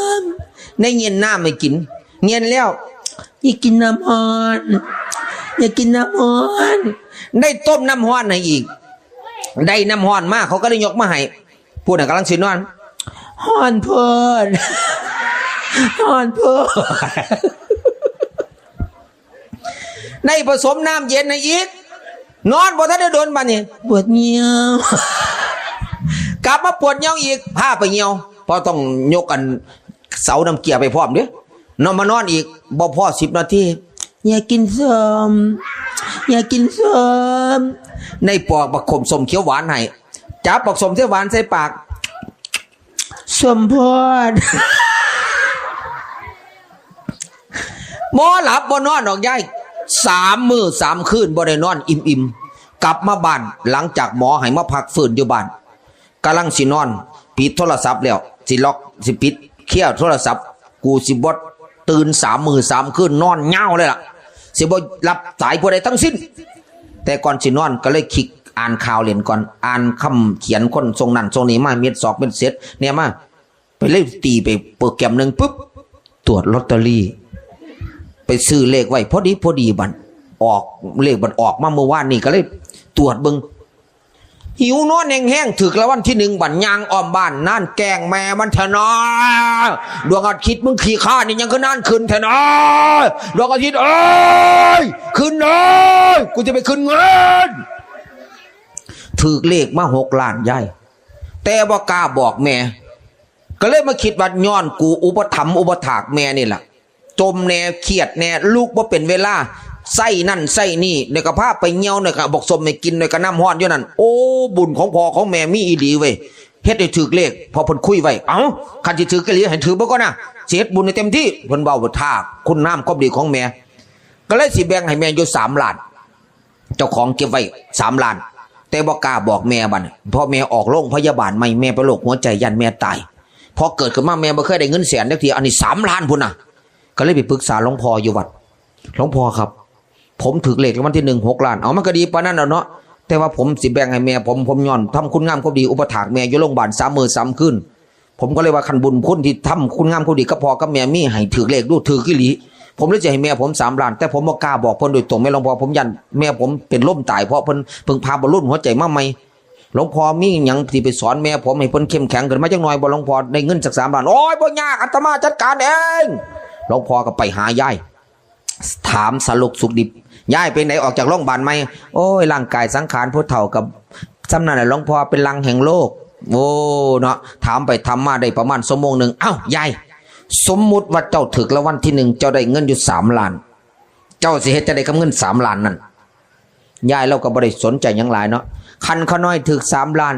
ำ" ได้เย็นน้ำให้กิน เย็นแล้ว "อยากกินน้ำฮ้อน อยากกินน้ำฮ้อน" ได้ต้มน้ำฮ้อนให้อีก ได้น้ำฮ้อนมา เขาก็เลยยกมาให้ ผู้นั้นกำลังสินอน "ฮ้อนโพด ฮ้อนโพด" ได้ผสมน้ำเย็นให้อีก นอนบ่ทันได้โดนบัดนี้ "ปวดเยี่ยว" กลับมาปวดเยี่ยวอีก พาไปเยี่ยว เพราะต้องยกอันเสาน้ำเกลือไปพร้อมเด้ นอนมานอนอีก บ่พอสิบนาที "อยากกินส้ม อยากกินส้ม" ได้ปอกบักขมส้มเขียวหวานให้ จับบักส้มเขียวหวานใส่ปาก "ส้มโพด" บ่หลับบ่นอนดอกยาย สามมื้อสามคืนบ่ได้นอนอิ่มๆ กลับมาบ้าน หลังจากหมอให้มาพักฟื้นอยู่บ้าน กำลังสินอน ปิดโทรศัพท์แล้ว สิล็อก สิปิดเคลียร์โทรศัพท์ กูสิบ่ตื่นสามมื้อสามคืน นอนยาวเลยล่ะ สิบ่รับสายผู้ใดทั้งสิ้น แต่ก่อนสินอนก็เลยคลิกอ่านข่าวเล่นก่อน อ่านคำเขียนคนทรงนั้นทรงนี้มา เม็ดสอกเม็ดเศษเนี่ยมา ไปเลยตีไปโปรแกรมหนึ่งปุ๊บ ตรวจลอตเตอรี่ ไปซื้อเลขไว้พอดีพอดีบัดออก เลขบัดออกมาเมื่อวานนี่ก็เลยตรวจเบิ่ง หิวนอนแห้งๆ ถืกรางวัลที่หนึ่งบัดย่างอ้อมบ้าน นั่นแกล้งแม่มันแท้นา ดวงอาทิตย์มึงขี้ข้านี่ยังก็นั่นขึ้นแท้นา ดวงอาทิตย์เอ้ย ขึ้นเอ้ย กูจะไปขึ้นเงิน ถืกเลขมาหกล้านยาย แต่บ่กล้าบอกแม่ ก็เลยมาคิดว่าย้อนกูอุปถัมภ์อุปถากแม่นี่แหละ จมแน่เครียดแน่ ลูกบ่เป็นเวลา ใส่นั่นใส่นี่ หน่อยก็พาไปเยี่ยว หน่อยก็บอกสมให้กิน หน่อยก็น้ำฮ้อนอยู่นั่น โอ้ บุญของพ่อของแม่มีอีหลีเว้ย เฮ็ดให้ถืกเลข พอเพิ่นคุยไว้ เอ้า คันสิถืกอีหลีให้ถืกเบิ่งก่อนนะ สิเฮ็ดบุญให้เต็มที่ เพิ่นเว้าท่าคุณงามความดีของแม่ ก็เลยสิแบ่งให้แม่อยู่สามล้าน เจ้าของเก็บไว้สามล้าน แต่บ่กล้าบอกแม่บัดนี้ เพราะแม่ออกโรงพยาบาลใหม่ แม่เป็นโรคหัวใจ ย่านแม่ตาย พอเกิดขึ้นมาแม่บ่เคยได้เงินแสนจักเทื่อ อันนี้สามล้านพุ้นน่ะ ก็เลยไปปรึกษาหลวงพ่ออยู่วัด หลวงพ่อครับ ผมถืกเลขรางวัลที่หนึ่งหกล้าน เอามันก็ดีปานนั้นแล้วเนาะ แต่ว่าผมสิแบ่งให้แม่ผม ผมย้อนทำคุณงามความดีอุปถากแม่อยู่โรงพยาบาลสามมื้อสามคืน ผมก็เลยว่าคันบุญคุณที่ทำคุณงามความดีกับพ่อกับแม่มีให้ถืกเลขดู ถืกอีหลี ผมเลยจะให้แม่ผมสามล้าน แต่ผมบ่กล้าบอกเพิ่นโดยตรง แม่หลวงพ่อ ผมย่านแม่ผมเป็นลมตาย เพราะเพิ่นเพิ่งผ่าบอลลูนหัวใจมาใหม่ หลวงพ่อมีหยังที่ไปสอนแม่ผมให้เพิ่นเข้มแข็งขึ้นมาจักหน่อยบ่ หลวงพ่อ ได้เงินสักสามล้าน โอ้ย บ่ยาก อาตมาจัดการเอง หลวงพ่อก็ไปหายาย ถามสารทุกข์สุขดิบ ยายเป็นไหนออกจากโรงพยาบาลไหม โอ้ย ร่างกายสังขารผู้เฒ่ากับซ้ำนั่นแหละหลวงพ่อ เป็นลังแห่งโลก โอ้ เนาะ ถามไปถามมาได้ประมาณชั่วโมงหนึ่ง เอ้า ยาย สมมุติว่าเจ้าถืกรางวัลที่หนึ่ง เจ้าได้เงินอยู่สามล้าน เจ้าสิเฮ็ดจั่งใดกับเงินสามล้านนั่น ยายเราก็บ่ได้สนใจหยังหลายเนาะ คันข้าน้อยถืกสามล้าน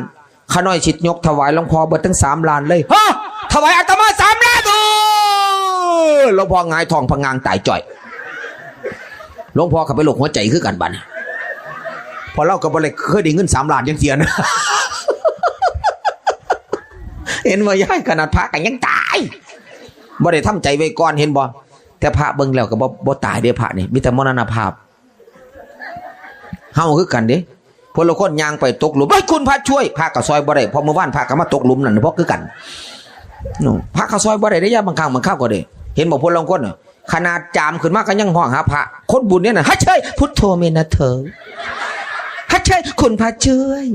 ข้าน้อยสิยกถวายหลวงพ่อเบิดทั้งสามล้านเลย ฮะ ถวายอาตมาสามล้าน โอ้ หลวงพ่อหงายท้องพะงางตายจ่อย หลวงพ่อก็เป็นโรคหัวใจคือกันบัดนี้ เพราะเราก็บ่ได้เคยได้เงินสามล้านจังเทื่อนะ เห็นบ่ยาย ขนาดพระก็ยังตาย บ่ได้ทำใจไว้ก่อน เห็นบ่ แต่พระเบิ่งแล้วก็บ่ บ่ตายเด้ พระนี่มีแต่มรณภาพ เฮาคือกันเด้ พวกละคนย่างไปตกหลุม เฮ้ย คุณพระช่วย พระก็ซอยบ่ได้ เพราะเมื่อวานพระก็มาตกหลุมนั่น เพราะคือกัน พระก็ซอยบ่ได้เด้ ยามบางครั้งบางคราวก็ได้ เห็นบ่ พวกลางคนน่ะ ขนาดจามขึ้นมาก็ยังฮ้องหาพระ คนบุญเนี่ยน่ะ ฮัจเชย พุทโธเมนะเถอ ฮัจเชย คุณพระช่วย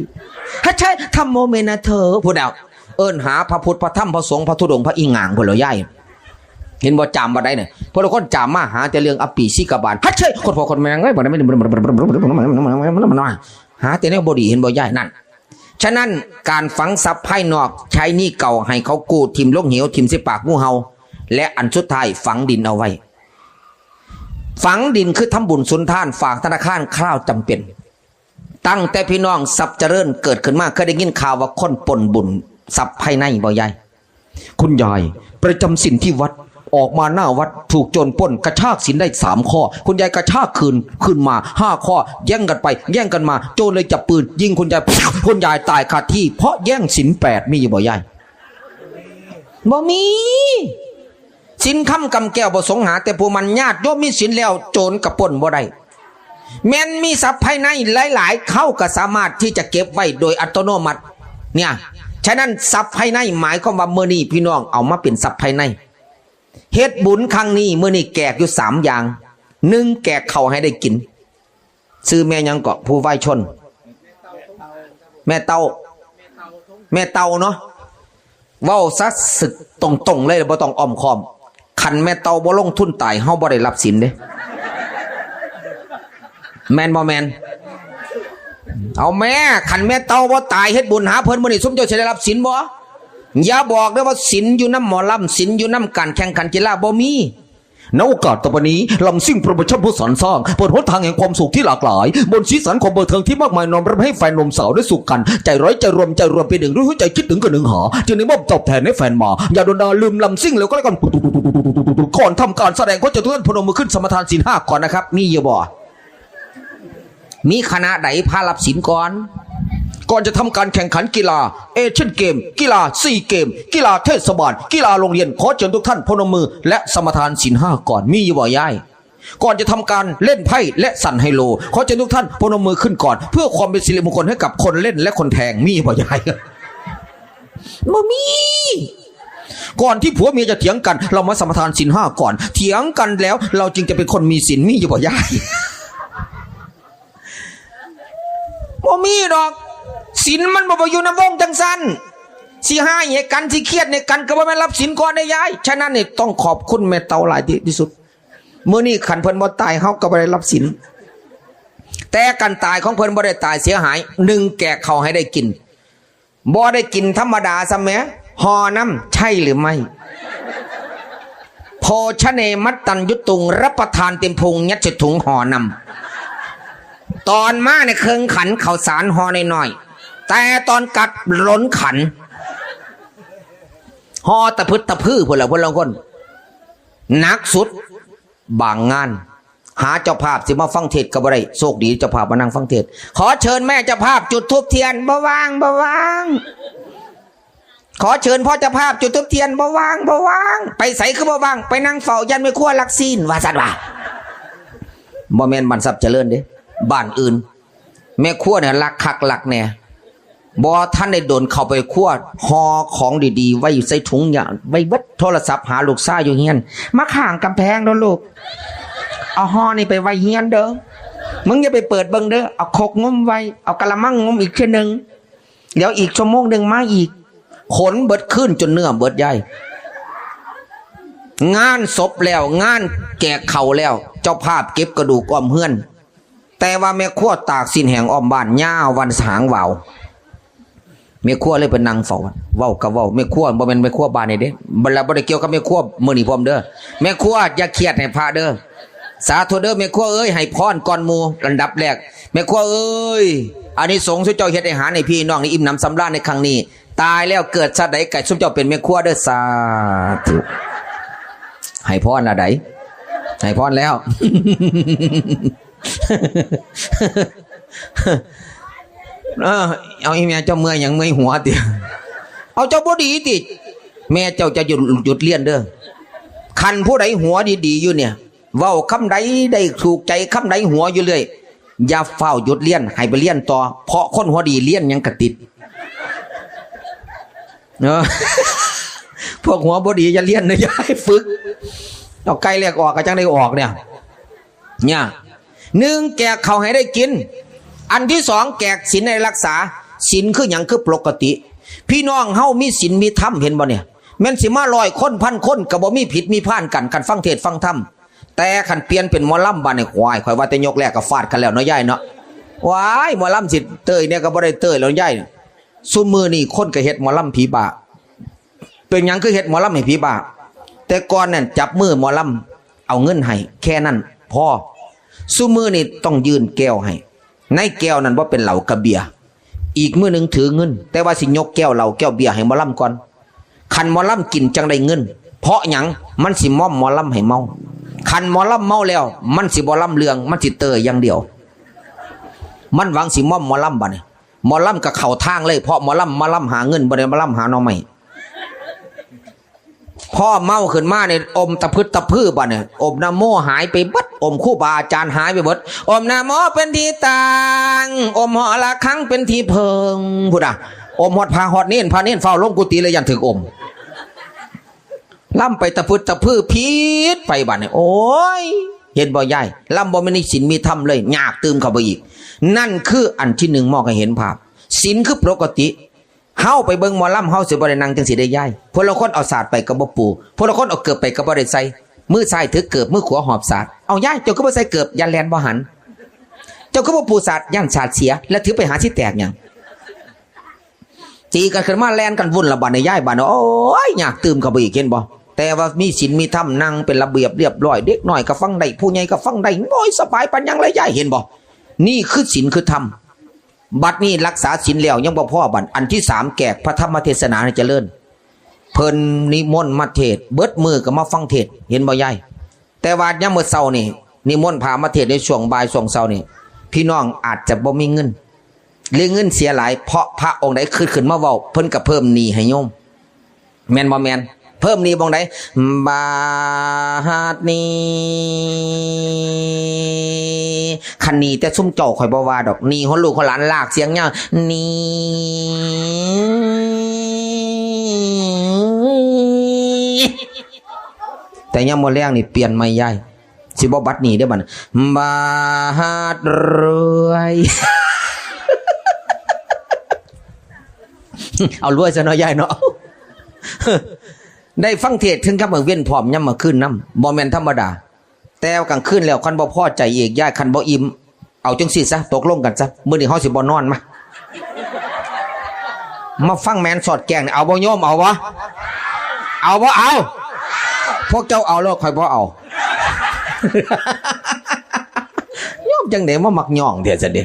ฮัจเชย ธัมโมเมนะเถอ พุ้นแล้ว เอิ้นหาพระพุทธ พระธรรม พระสงฆ์ พระธุดงค์ พระอีหง่างพุ้นแล้วยาย เห็นบ่ จามบ่ได้เนี่ย พวกลางคนจามมาหาแต่เรื่องอปีสิกบาล ฮัจเชย คนพ่อคนแม่เอ้ย บ่ได้ หาแต่แนวบ่ดี เห็นบ่ยาย นั่น ฉะนั้นการฝังทรัพย์ภายนอก ใช้หนี้เก่าให้เขากู้ ถิ่มลงเหว ถิ่มใส่ปากงูเห่า และอันสุดท้ายฝังดินเอาไว้ ฝังดินคือทำบุญสุนทาน ฝากธนาคารคราวจำเป็น ตั้งแต่พี่น้องทรัพย์เจริญเกิดขึ้นมา เคยได้ยินข่าวว่าคนปล้นบุญทรัพย์ภายในบ่ยาย คุณยายประจำศีลที่วัด ออกมาหน้าวัดถูกโจรปล้น กระชากศีลได้สามข้อ คุณยายกระชากคืน คืนมาห้าข้อ แย่งกันไปแย่งกันมา โจรเลยจับปืนยิงคุณยาย คุณยายตายคาที่ เพราะแย่งศีลแปด มีอยู่บ่ยาย บ่มี ศีลคำกำแก้วบ่สงหาแต่ผู้มัน ญาติโยมมีศีลแล้วโจรก็ปล้นบ่ได้ แม่นมีทรัพย์ภายในหลายๆ เขาก็สามารถที่จะเก็บไว้โดยอัตโนมัติ เนี่ย ฉะนั้นทรัพย์ภายในหมายความว่ามื้อนี้พี่น้องเอามาเป็นทรัพย์ภายใน เฮ็ดบุญครั้งนี้มื้อนี้แจกอยู่สามอย่าง หนึ่งแจกข้าวให้ได้กิน ชื่อแม่หยังเกาะ ผู้วายชน แม่เต้า แม่เต้าเนาะ เว้าซะสึกตรงๆเลย บ่ต้องอ้อมค้อม คันแม่เต้าบ่ลงทุนตาย เฮาบ่ได้รับศีลเด้ แม่นบ่แม่น เอาแม่ คันแม่เต้าบ่ตายเฮ็ดบุญหาเพิ่นมื้อนี้ ซุมเจ้าสิได้รับศีลบ่ อย่าบอกเด้อว่าศีลอยู่นำหมอลำ ศีลอยู่นำการแข่งขันกีฬา บ่มี ณ โอกาสต่อไปนี้ ลำซิ่งโปรโมชั่นผู้สรรสร้าง เปิดหนทางแห่งความสุขที่หลากหลาย บนสีสันความบันเทิงที่มากมาย น้อมรับให้แฟนหนุ่มสาวได้สุขกัน ใจร้อยใจรวมใจรวมเป็นหนึ่ง ด้วยหัวใจคิดถึงกันหนึ่งหา จึงได้มอบตอบแทนให้แฟนมา อย่าโดนด่าลืมลำซิ่งแล้วก็แล้วกัน ก่อนทำการแสดงขอเชิญทุกท่านพนมมือขึ้นสมาทานศีลห้าก่อนนะครับ มีอยู่บ่ มีคณะใดพารับศีลก่อน ก่อนจะทำการแข่งขันกีฬา เอเชียนเกม กีฬาซีเกม กีฬาเทศบาล กีฬาโรงเรียน ขอเชิญทุกท่านพนมมือ และสมาทานศีลห้าก่อน มีอยู่บ่ยาย ก่อนจะทำการเล่นไพ่และสั่นไฮโล ขอเชิญทุกท่านพนมมือขึ้นก่อน เพื่อความเป็นสิริมงคลให้กับคนเล่นและคนแทง มีบ่ยาย บ่มี ก่อนที่ผัวเมียจะเถียงกัน เรามาสมาทานศีลห้าก่อน เถียงกันแล้วเราจึงจะเป็นคนมีศีล มีอยู่บ่ยาย บ่มีดอก ศีลมันบ่อยู่ในวงจังซั่น สิฮ้ายให้กัน สิเครียดให้กัน ก็บ่แม่นรับศีลก่อนได้ยาย ฉะนั้นนี่ต้องขอบคุณแม่เฒ่าหลายที่ที่สุด มื้อนี้คันเพิ่นบ่ตาย เฮาก็บ่ได้รับศีล แต่การตายของเพิ่นบ่ได้ตายเสียหาย หนึ่ง แกกข้าวให้ได้กิน บ่ได้กินธรรมดาซ้ำแหม ห่อนำ ใช่หรือไม่ โภชเนมัตตัญญุตุง รับประทานเต็มพุง ยัดใส่ถุงห่อนำ ตอนมาเนี่ยเคิงขันข้าวสารห่อน้อยๆ แต่ตอนกลับล้นขัน ห่อตะพึดตะพื้อพุ้นละพุ้นละคน หนักสุด บางงาน หาเจ้าภาพสิมาฟังเทศน์ก็บ่ได้ โชคดีเจ้าภาพมานั่งฟังเทศน์ ขอเชิญแม่เจ้าภาพจุดธูปเทียน บ่ว่าง บ่ว่าง ขอเชิญพ่อเจ้าภาพจุดธูปเทียน บ่ว่าง บ่ว่าง ไปไสคือบ่ว่าง ไปนั่งเฝ้าย่านแม่ครัวลักซีน ว่าซั่นว่า บ่แม่นบ้านทรัพย์เจริญเด้ บ้านอื่น แม่ครัวเนี่ยลักคักลักแน่ บ่ทันได้โดนเข้าไปครัว ห่อของดีๆ ไว้ใส่ถุงยาง ไว้เบิด โทรศัพท์หาลูกชายอยู่เฮือน มาข้างกำแพงเด้อลูก เอาห่อนี่ไปไว้เฮือนเด้อ มึงอย่าไปเปิดเบิ่งเด้อ เอาครกงมไว้ เอากะละมังงมอีกเทื่อหนึ่ง เดี๋ยวอีกชั่วโมงหนึ่งมาอีก ขนเบิดคืนจนเนื้อเบิดใย งานศพแล้ว งานแกกข้าวแล้ว เจ้าภาพเก็บกระดูกอ้อมเฮือน แต่ว่าแม่ครัวตากสิ้นแห้งอ้อมบ้าน ยาววันสางวาว แม่ครัวเลยไปนั่งเฝ้า เว้าก็เว้า แม่ครัวบ่แม่นแม่ครัวบ้านนี่เด้ บ่ละ บ่ได้เกี่ยวกับแม่ครัวมื้อนี้พร้อมเด้อ แม่ครัวอย่าเครียดให้พระเด้อ สาธุเด้อแม่ครัวเอ้ย ให้พรก่อนหมู่ อันดับแรก แม่ครัวเอ้ย อานิสงส์ซุมเจ้าเฮ็ดอาหารให้พี่น้องได้อิ่มหนำสำราญในครั้งนี้ ตายแล้วเกิดชาติใดก็ให้ซุมเจ้าเป็นแม่ครัวเด้อ สาธุ ให้พรละใด ให้พรแล้ว เออ เอาอีแม่เจ้าเมื่อยหยัง เมื่อยหัวติ เอาเจ้าบ่ดีติ แม่เจ้าจะหยุด หยุดเรียนเด้อ คันผู้ใดหัวดีๆอยู่เนี่ย เว้าคำใดได้ถูกใจคำใดหัวอยู่เรื่อย อย่าฟ้าวหยุดเรียน ให้ไปเรียนต่อ เพราะคนหัวดีเรียนหยังก็ติด เออ พวกหัวบ่ดีอย่าเรียนนะ อย่าให้ฝึก เอาไก่แลกออกก็จั่งได้ออกเนี่ย เนี่ย หนึ่ง แกกข้าวให้ได้กิน อันที่สอง แกกศีลให้รักษา ศีลคือหยัง คือปกติ พี่น้องเฮามีศีลมีธรรม เห็นบ่เนี่ย แม่นสิมาร้อยคนพันคนก็บ่มีผิดมีพลาดกัน คันฟังเทศน์ฟังธรรม แต่คันเปลี่ยนเป็นหมอลำบาดนี่ โอ้ย ข้อยว่าแต่ยกแรกก็ฟาดกันแล้วเนาะยายเนาะ ว้าย หมอลำสิเต้ยเนี่ยก็บ่ได้เต้ยแล้วยาย ซุมื้อนี้คนก็เฮ็ดหมอลำผีบ้า เป็นหยังคือเฮ็ดหมอลำให้ผีบ้า แต่ก่อนนั่นจับมือหมอลำ เอาเงินให้แค่นั้นพอ ซุมื้อนี้ต้องยื่นแก้วให้ ในแก้วนั้นบ่เป็นเหล้ากับเบียร์ อีกมือหนึ่งถือเงิน แต่ว่าสิยกแก้วเหล้าแก้วเบียร์ให้หมอลำก่อน คันหมอลำกินจั่งได้เงิน เพราะหยัง มันสิมอมหมอลำให้เมา คันหมอลำเมาแล้ว มันสิบ่ลำเรื่อง มันสิเตยอย่างเดียว มันหวังสิมอมหมอลำบาดนี่ หมอลำก็เข้าทางเลย เพราะหมอลำมาลำหาเงิน บ่ได้มาลำหาหน่อไม้ พอเมาขึ้นมาเนี่ย อมตะพึดตะพื้อบาดเนี่ย อมนะโมหายไปเบิด อมครูบาอาจารย์หายไปเบิด อมนะโมเป็นที่ตั้ง อมหอระฆังเป็นที่เพิ่ง พุ้นน่ะ อมฮอดพระฮอดเณร พระเณรฟ้าวลงกุฏิเลย ย่านถืกอม ลำไปตะพึดตะพื้อผิดไปบาดเนี่ย โอ้ย เห็นบ่ยาย ลำบ่มีศีลมีธรรมเลย ยากตื่มเข้าไปอีก นั่นคืออันที่หนึ่ง มองให้เห็นภาพ ศีลคือปกติ เฮาไปเบิ่งหมอลำ เฮาสิบ่ได้นั่งจั่งซี้เด้ยาย พวกลางคนเอาสาดไปก็บ่ปู พวกลางคนเอาเกิบไปก็บ่ได้ใส่ มือซ้ายถือเกิบ มือขวาหอบสาด เอายาย เจ้าคือบ่ใส่เกิบ ย่านแล่นบ่หัน เจ้าคือบ่ปูสาด ย่านสาดเสีย แล้วถือไปหาสิแตกหยัง ตีกันขึ้นมาแล่นกันวุ่นละบาดนี่ยาย บาดนี่ โอ้ย ยากตื่มเข้าไปอีก เห็นบ่ แต่ว่ามีศีลมีธรรม นั่งเป็นระเบียบเรียบร้อย เด็กน้อยก็ฟังได้ ผู้ใหญ่ก็ฟังได้ โอ้ย สบายปานหยังเลยยาย เห็นบ่ นี่คือศีลคือธรรม บัดนี้รักษาศีลแล้วยังบ่พอ บัดอันที่สาม แกกพระธรรมเทศนาให้เจริญ เพิ่นนิมนต์มาเทศน์ เบิดมื้อก็มาฟังเทศน์ เห็นบ่ยาย แต่ว่ายามมื้อเช้านี่ นิมนต์พระมาเทศน์ในช่วงบ่ายช่วงเช้านี่ พี่น้องอาจจะบ่มีเงิน หรือเงินเสียหลาย เพราะพระองค์ใดขึ้น ขึ้นมาเว้า เพิ่นก็เพิ่มหนี้ให้โยม แม่นบ่แม่น เพิ่มหนี้บ่องใด บาดนี้ คันหนี้แต่ซุมเจ้าข่อยบ่ว่าดอก หนี้ฮอดลูกฮอดหลานลากเสียงยาว หนี้ แต่ยามมื้อแลงนี่เปลี่ยนใหม่ยาย สิบ่บัดหนี้เด้อบัดนี้ บาดรวย เอารวยซะเนาะยายเนาะ ได้ฟังเทศน์ถึงกับมื้อเว็นพร้อมยามมื้อคืนนำ บ่แม่นธรรมดา แต่กลางคืนแล้วคันบ่พอใจอีกยาย คันบ่อิ่ม เอาจังซี่ซะ ตกลงกันซะ มื้อนี้เฮาสิบ่นอน มา มาฟังแม่นสอดแกล้งนี่ เอาบ่โยม เอาบ่ เอาบ่เอา พวกเจ้าเอาแล้วข่อยบ่เอา โยมจังได๋มามักย่องแท้ซะเด้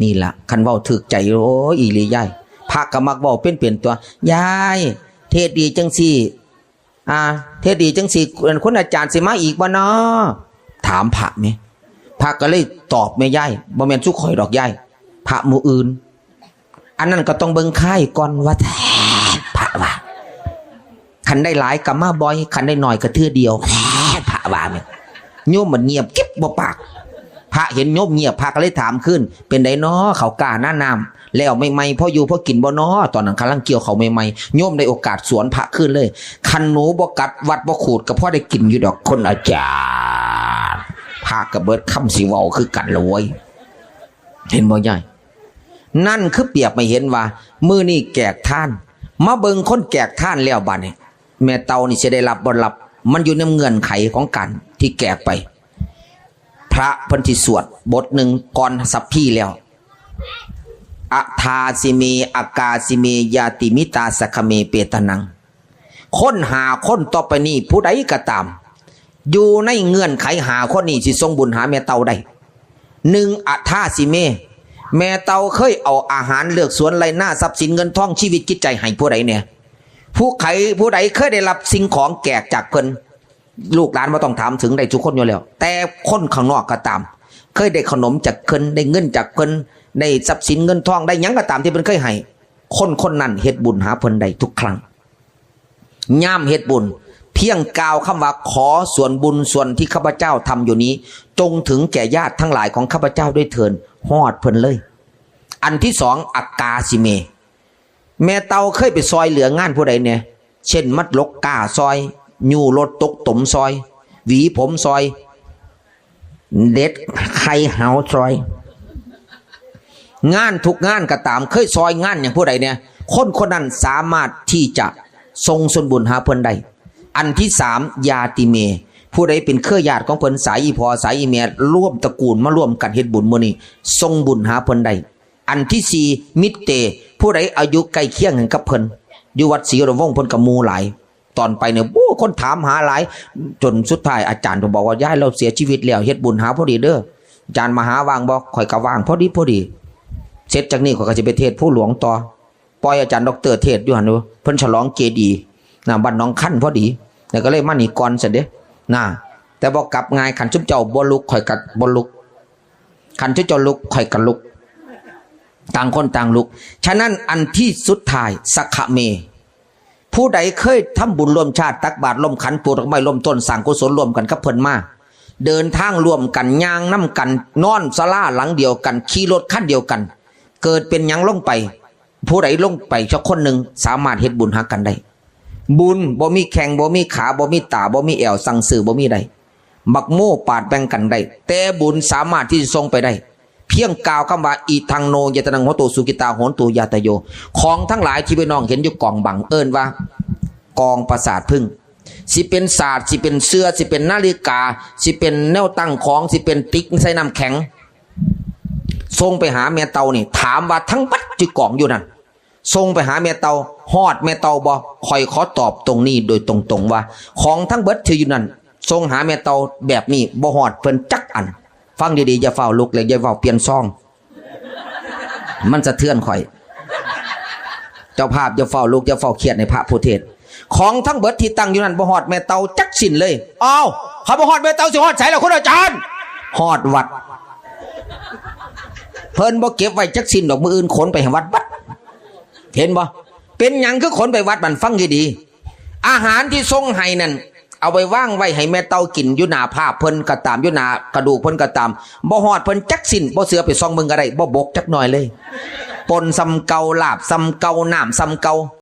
นี่ล่ะ คันเว้าถูกใจ โอ้ย อีหลียาย พระก็มักเว้าเป็นๆ ตัวยาย เทศน์ดีจังซี่ อ่า เทศน์ดีจังซี่ คุณอาจารย์สิมาอีกบ่น้อ ถามพระแหม พระก็เลยตอบแม่ยาย บ่แม่นซุข่อยดอกยาย พระหมู่อื่น อันนั้นก็ต้องเบิ่งค่ายก่อนว่าแท้ พระว่า คันได้หลายก็มาบ่อย คันได้น้อยก็เทื่อเดียว พระว่าแม่น โยมมันเงียบกริบบ่ปาก พระเห็นโยมเงียบ พระก็เลยถามคืน เป็นไดน้อ ข้าวกล้านาน้ำ แล้วใหม่ๆ พออยู่พอกินบ่น้อ ตอนนั้นกำลังเกี่ยวข้าวใหม่ๆ โยมได้โอกาสสวนพระคืนเลย คันหนูบ่กัดวัดบ่ขูดก็พอได้กินอยู่ดอก คุณอาจารย์ พระก็เบิดคำสิเว้าคือกันละเว้ย เห็นบ่ยาย นั่นคือเปรียบให้เห็นว่า มื้อนี้แจกทาน มาเบิ่งคนแจกทานแล้วบัดนี้ แม่เฒ่านี่สิได้รับบ่รับ มันอยู่ในเงื่อนไขของการที่แจกไป พระเพิ่นสิสวดบทหนึ่งก่อนสัพพีแล้ว อทาสิเม อกาสิเม ญาติมิตาสักขเม เปตานัง คนห้าคนต่อไปนี้ผู้ใดก็ตาม อยู่ในเงื่อนไขห้าคนนี้สิส่งบุญหาแม่เฒ่าได้ หนึ่ง อทาสิเม แม่เฒ่าเคยเอาอาหารเลือกสวนไร่นาทรัพย์สินเงินทองชีวิตจิตใจให้ผู้ใดแหน่ ผู้ใครผู้ใดเคยได้รับสิ่งของแจกจากเพิ่น ลูกหลานบ่ต้องถามถึง ได้ทุกคนอยู่แล้ว แต่คนข้างนอกก็ตาม เคยได้ขนมจากเพิ่น ได้เงินจากเพิ่น ได้ทรัพย์สินเงินทอง ได้หยังก็ตามที่เพิ่นเคยให้ คนคนนั้นเฮ็ดบุญหาเพิ่นได้ทุกครั้ง ยามเฮ็ดบุญ เพียงกล่าวคำว่า ขอส่วนบุญส่วนที่ข้าพเจ้าทำอยู่นี้ จงถึงแก่ญาติทั้งหลายของข้าพเจ้าด้วยเถิด ฮอดเพิ่นเลย อันที่สอง อากาสิเม แม่เฒ่าเคยไปซอยเหลืองานผู้ใดแหน่ เช่น มัดหลกก้าซอย ยู้รถตกตมซอย หวีผมซอย เด็ดไข่เห่าซอย งานทุกงานก็ตาม เคยซอยงานหยังผู้ใดแหน่ คนคนนั้นสามารถที่จะส่งส่วนบุญหาเพิ่นได้ อันที่สาม ญาติเม ผู้ใดเป็นเครือญาติของเพิ่น สายอีพ่อสายอีแม่ ร่วมตระกูลมาร่วมกันเฮ็ดบุญมื้อนี้ ส่งบุญหาเพิ่นได้ อันที่สี่ มิตรเต ผู้ใดอายุใกล้เคียงกันกับเพิ่น อยู่วัดศรีอุดมวงศ์เพิ่นก็หมู่หลาย ตอนไปเนี่ย โอ้ คนถามหาหลาย จนสุดท้ายอาจารย์ก็บอกว่า ยายเราเสียชีวิตแล้ว เฮ็ดบุญหาพอดีเด้อ อาจารย์มหาว่างบ่ ข้อยก็ว่างพอดีพอดี เสร็จจากนี้ข้อยก็สิไปเทศน์ภูหลวงต่อ ปล่อยอาจารย์ด็อกเตอร์เทศน์อยู่หั่นอยู่ เพิ่นฉลองเจดีย์นะ บ้านหนองคันพอดี แล้วก็เลยมานี่ก่อนซั่นเด้ นะ แต่บ่กลับง่าย คันซุมเจ้าบ่ลุก ข้อยก็บ่ลุก คันซุมเจ้าลุก ข้อยก็ลุก ต่างคนต่างลุก ฉะนั้นอันที่สุดท้าย สักขะเม ผู้ใดเคยทำบุญร่วมชาติ ตักบาตรร่วมขัน ปลูกดอกไม้ร่วมต้น สร้างกุศลร่วมกันกับเพิ่นมา เดินทางร่วมกัน ย่างนำกัน นอนศาลาหลังเดียวกัน ขี่รถคันเดียวกัน เกิดเป็นหยังลงไป ผู้ใดลงไปสักคนหนึ่ง สามารถเฮ็ดบุญหากันได้ บุญบ่มีแข้ง บ่มีขา บ่มีตา บ่มีแอว สั่งซื้อบ่มีได้ บักโม่ปาดแบ่งกันได้ แต่บุญสามารถที่จะส่งไปได้ เพียงกล่าวคำว่า อิทังโน ยตนัง โหตุ สุขิตา โหนตุ ญาตโย ของทั้งหลายที่พี่น้องเห็นอยู่กองบัง เอิ้นว่า กองประสาทผึ้ง สิเป็นสาด สิเป็นเสื้อ สิเป็นนาฬิกา สิเป็นแนวตั้งของ สิเป็นติ๊กใส่น้ำแข็ง ส่งไปหาแม่เฒ่านี่ ถามว่าทั้งบัดที่กองอยู่นั่น ส่งไปหาแม่เฒ่า ฮอดแม่เฒ่าบ่ ข้อยขอตอบตรงนี้โดยตรงๆ ว่า ของทั้งเบิดที่อยู่นั่น ส่งหาแม่เฒ่าแบบนี้ บ่ฮอดเพิ่นจักอัน ฟังดีๆ อย่าฟ้าวลุก และอย่าฟ้าวเปลี่ยนซอง มันสะเทือนข้อย เจ้าภาพอย่าฟ้าวลุก อย่าฟ้าวเครียดในพระผู้เทศน์ ของทั้งเบิดที่ตั้งอยู่นั่น บ่ฮอดแม่เฒ่าจักสิ้นเลย อ้าว คันบ่ฮอดแม่เฒ่าสิฮอดไสล่ะคุณอาจารย์ ฮอดวัด เพิ่นบ่เก็บไว้จักสิ้นดอก มื้ออื่นขนไปให้วัดบัด เห็นบ่ เป็นหยังคือขนไปวัดบัด ฟังดี อาหารที่ส่งให้นั่น เอาไว้วางไว้ให้แม่เต่ากินอยู่หน้าภาพเพิ่นก็ตาม อยู่หน้ากระดูกเพิ่นก็ตาม บ่ฮอดเพิ่นจักสิ้น บ่เชื่อไปส่องเบิ่งก็ได้ บ่บกจักหน่อยเลย ป่นส่ำเก่า ลาบส่ำเก่า น้ำส่ำเก่า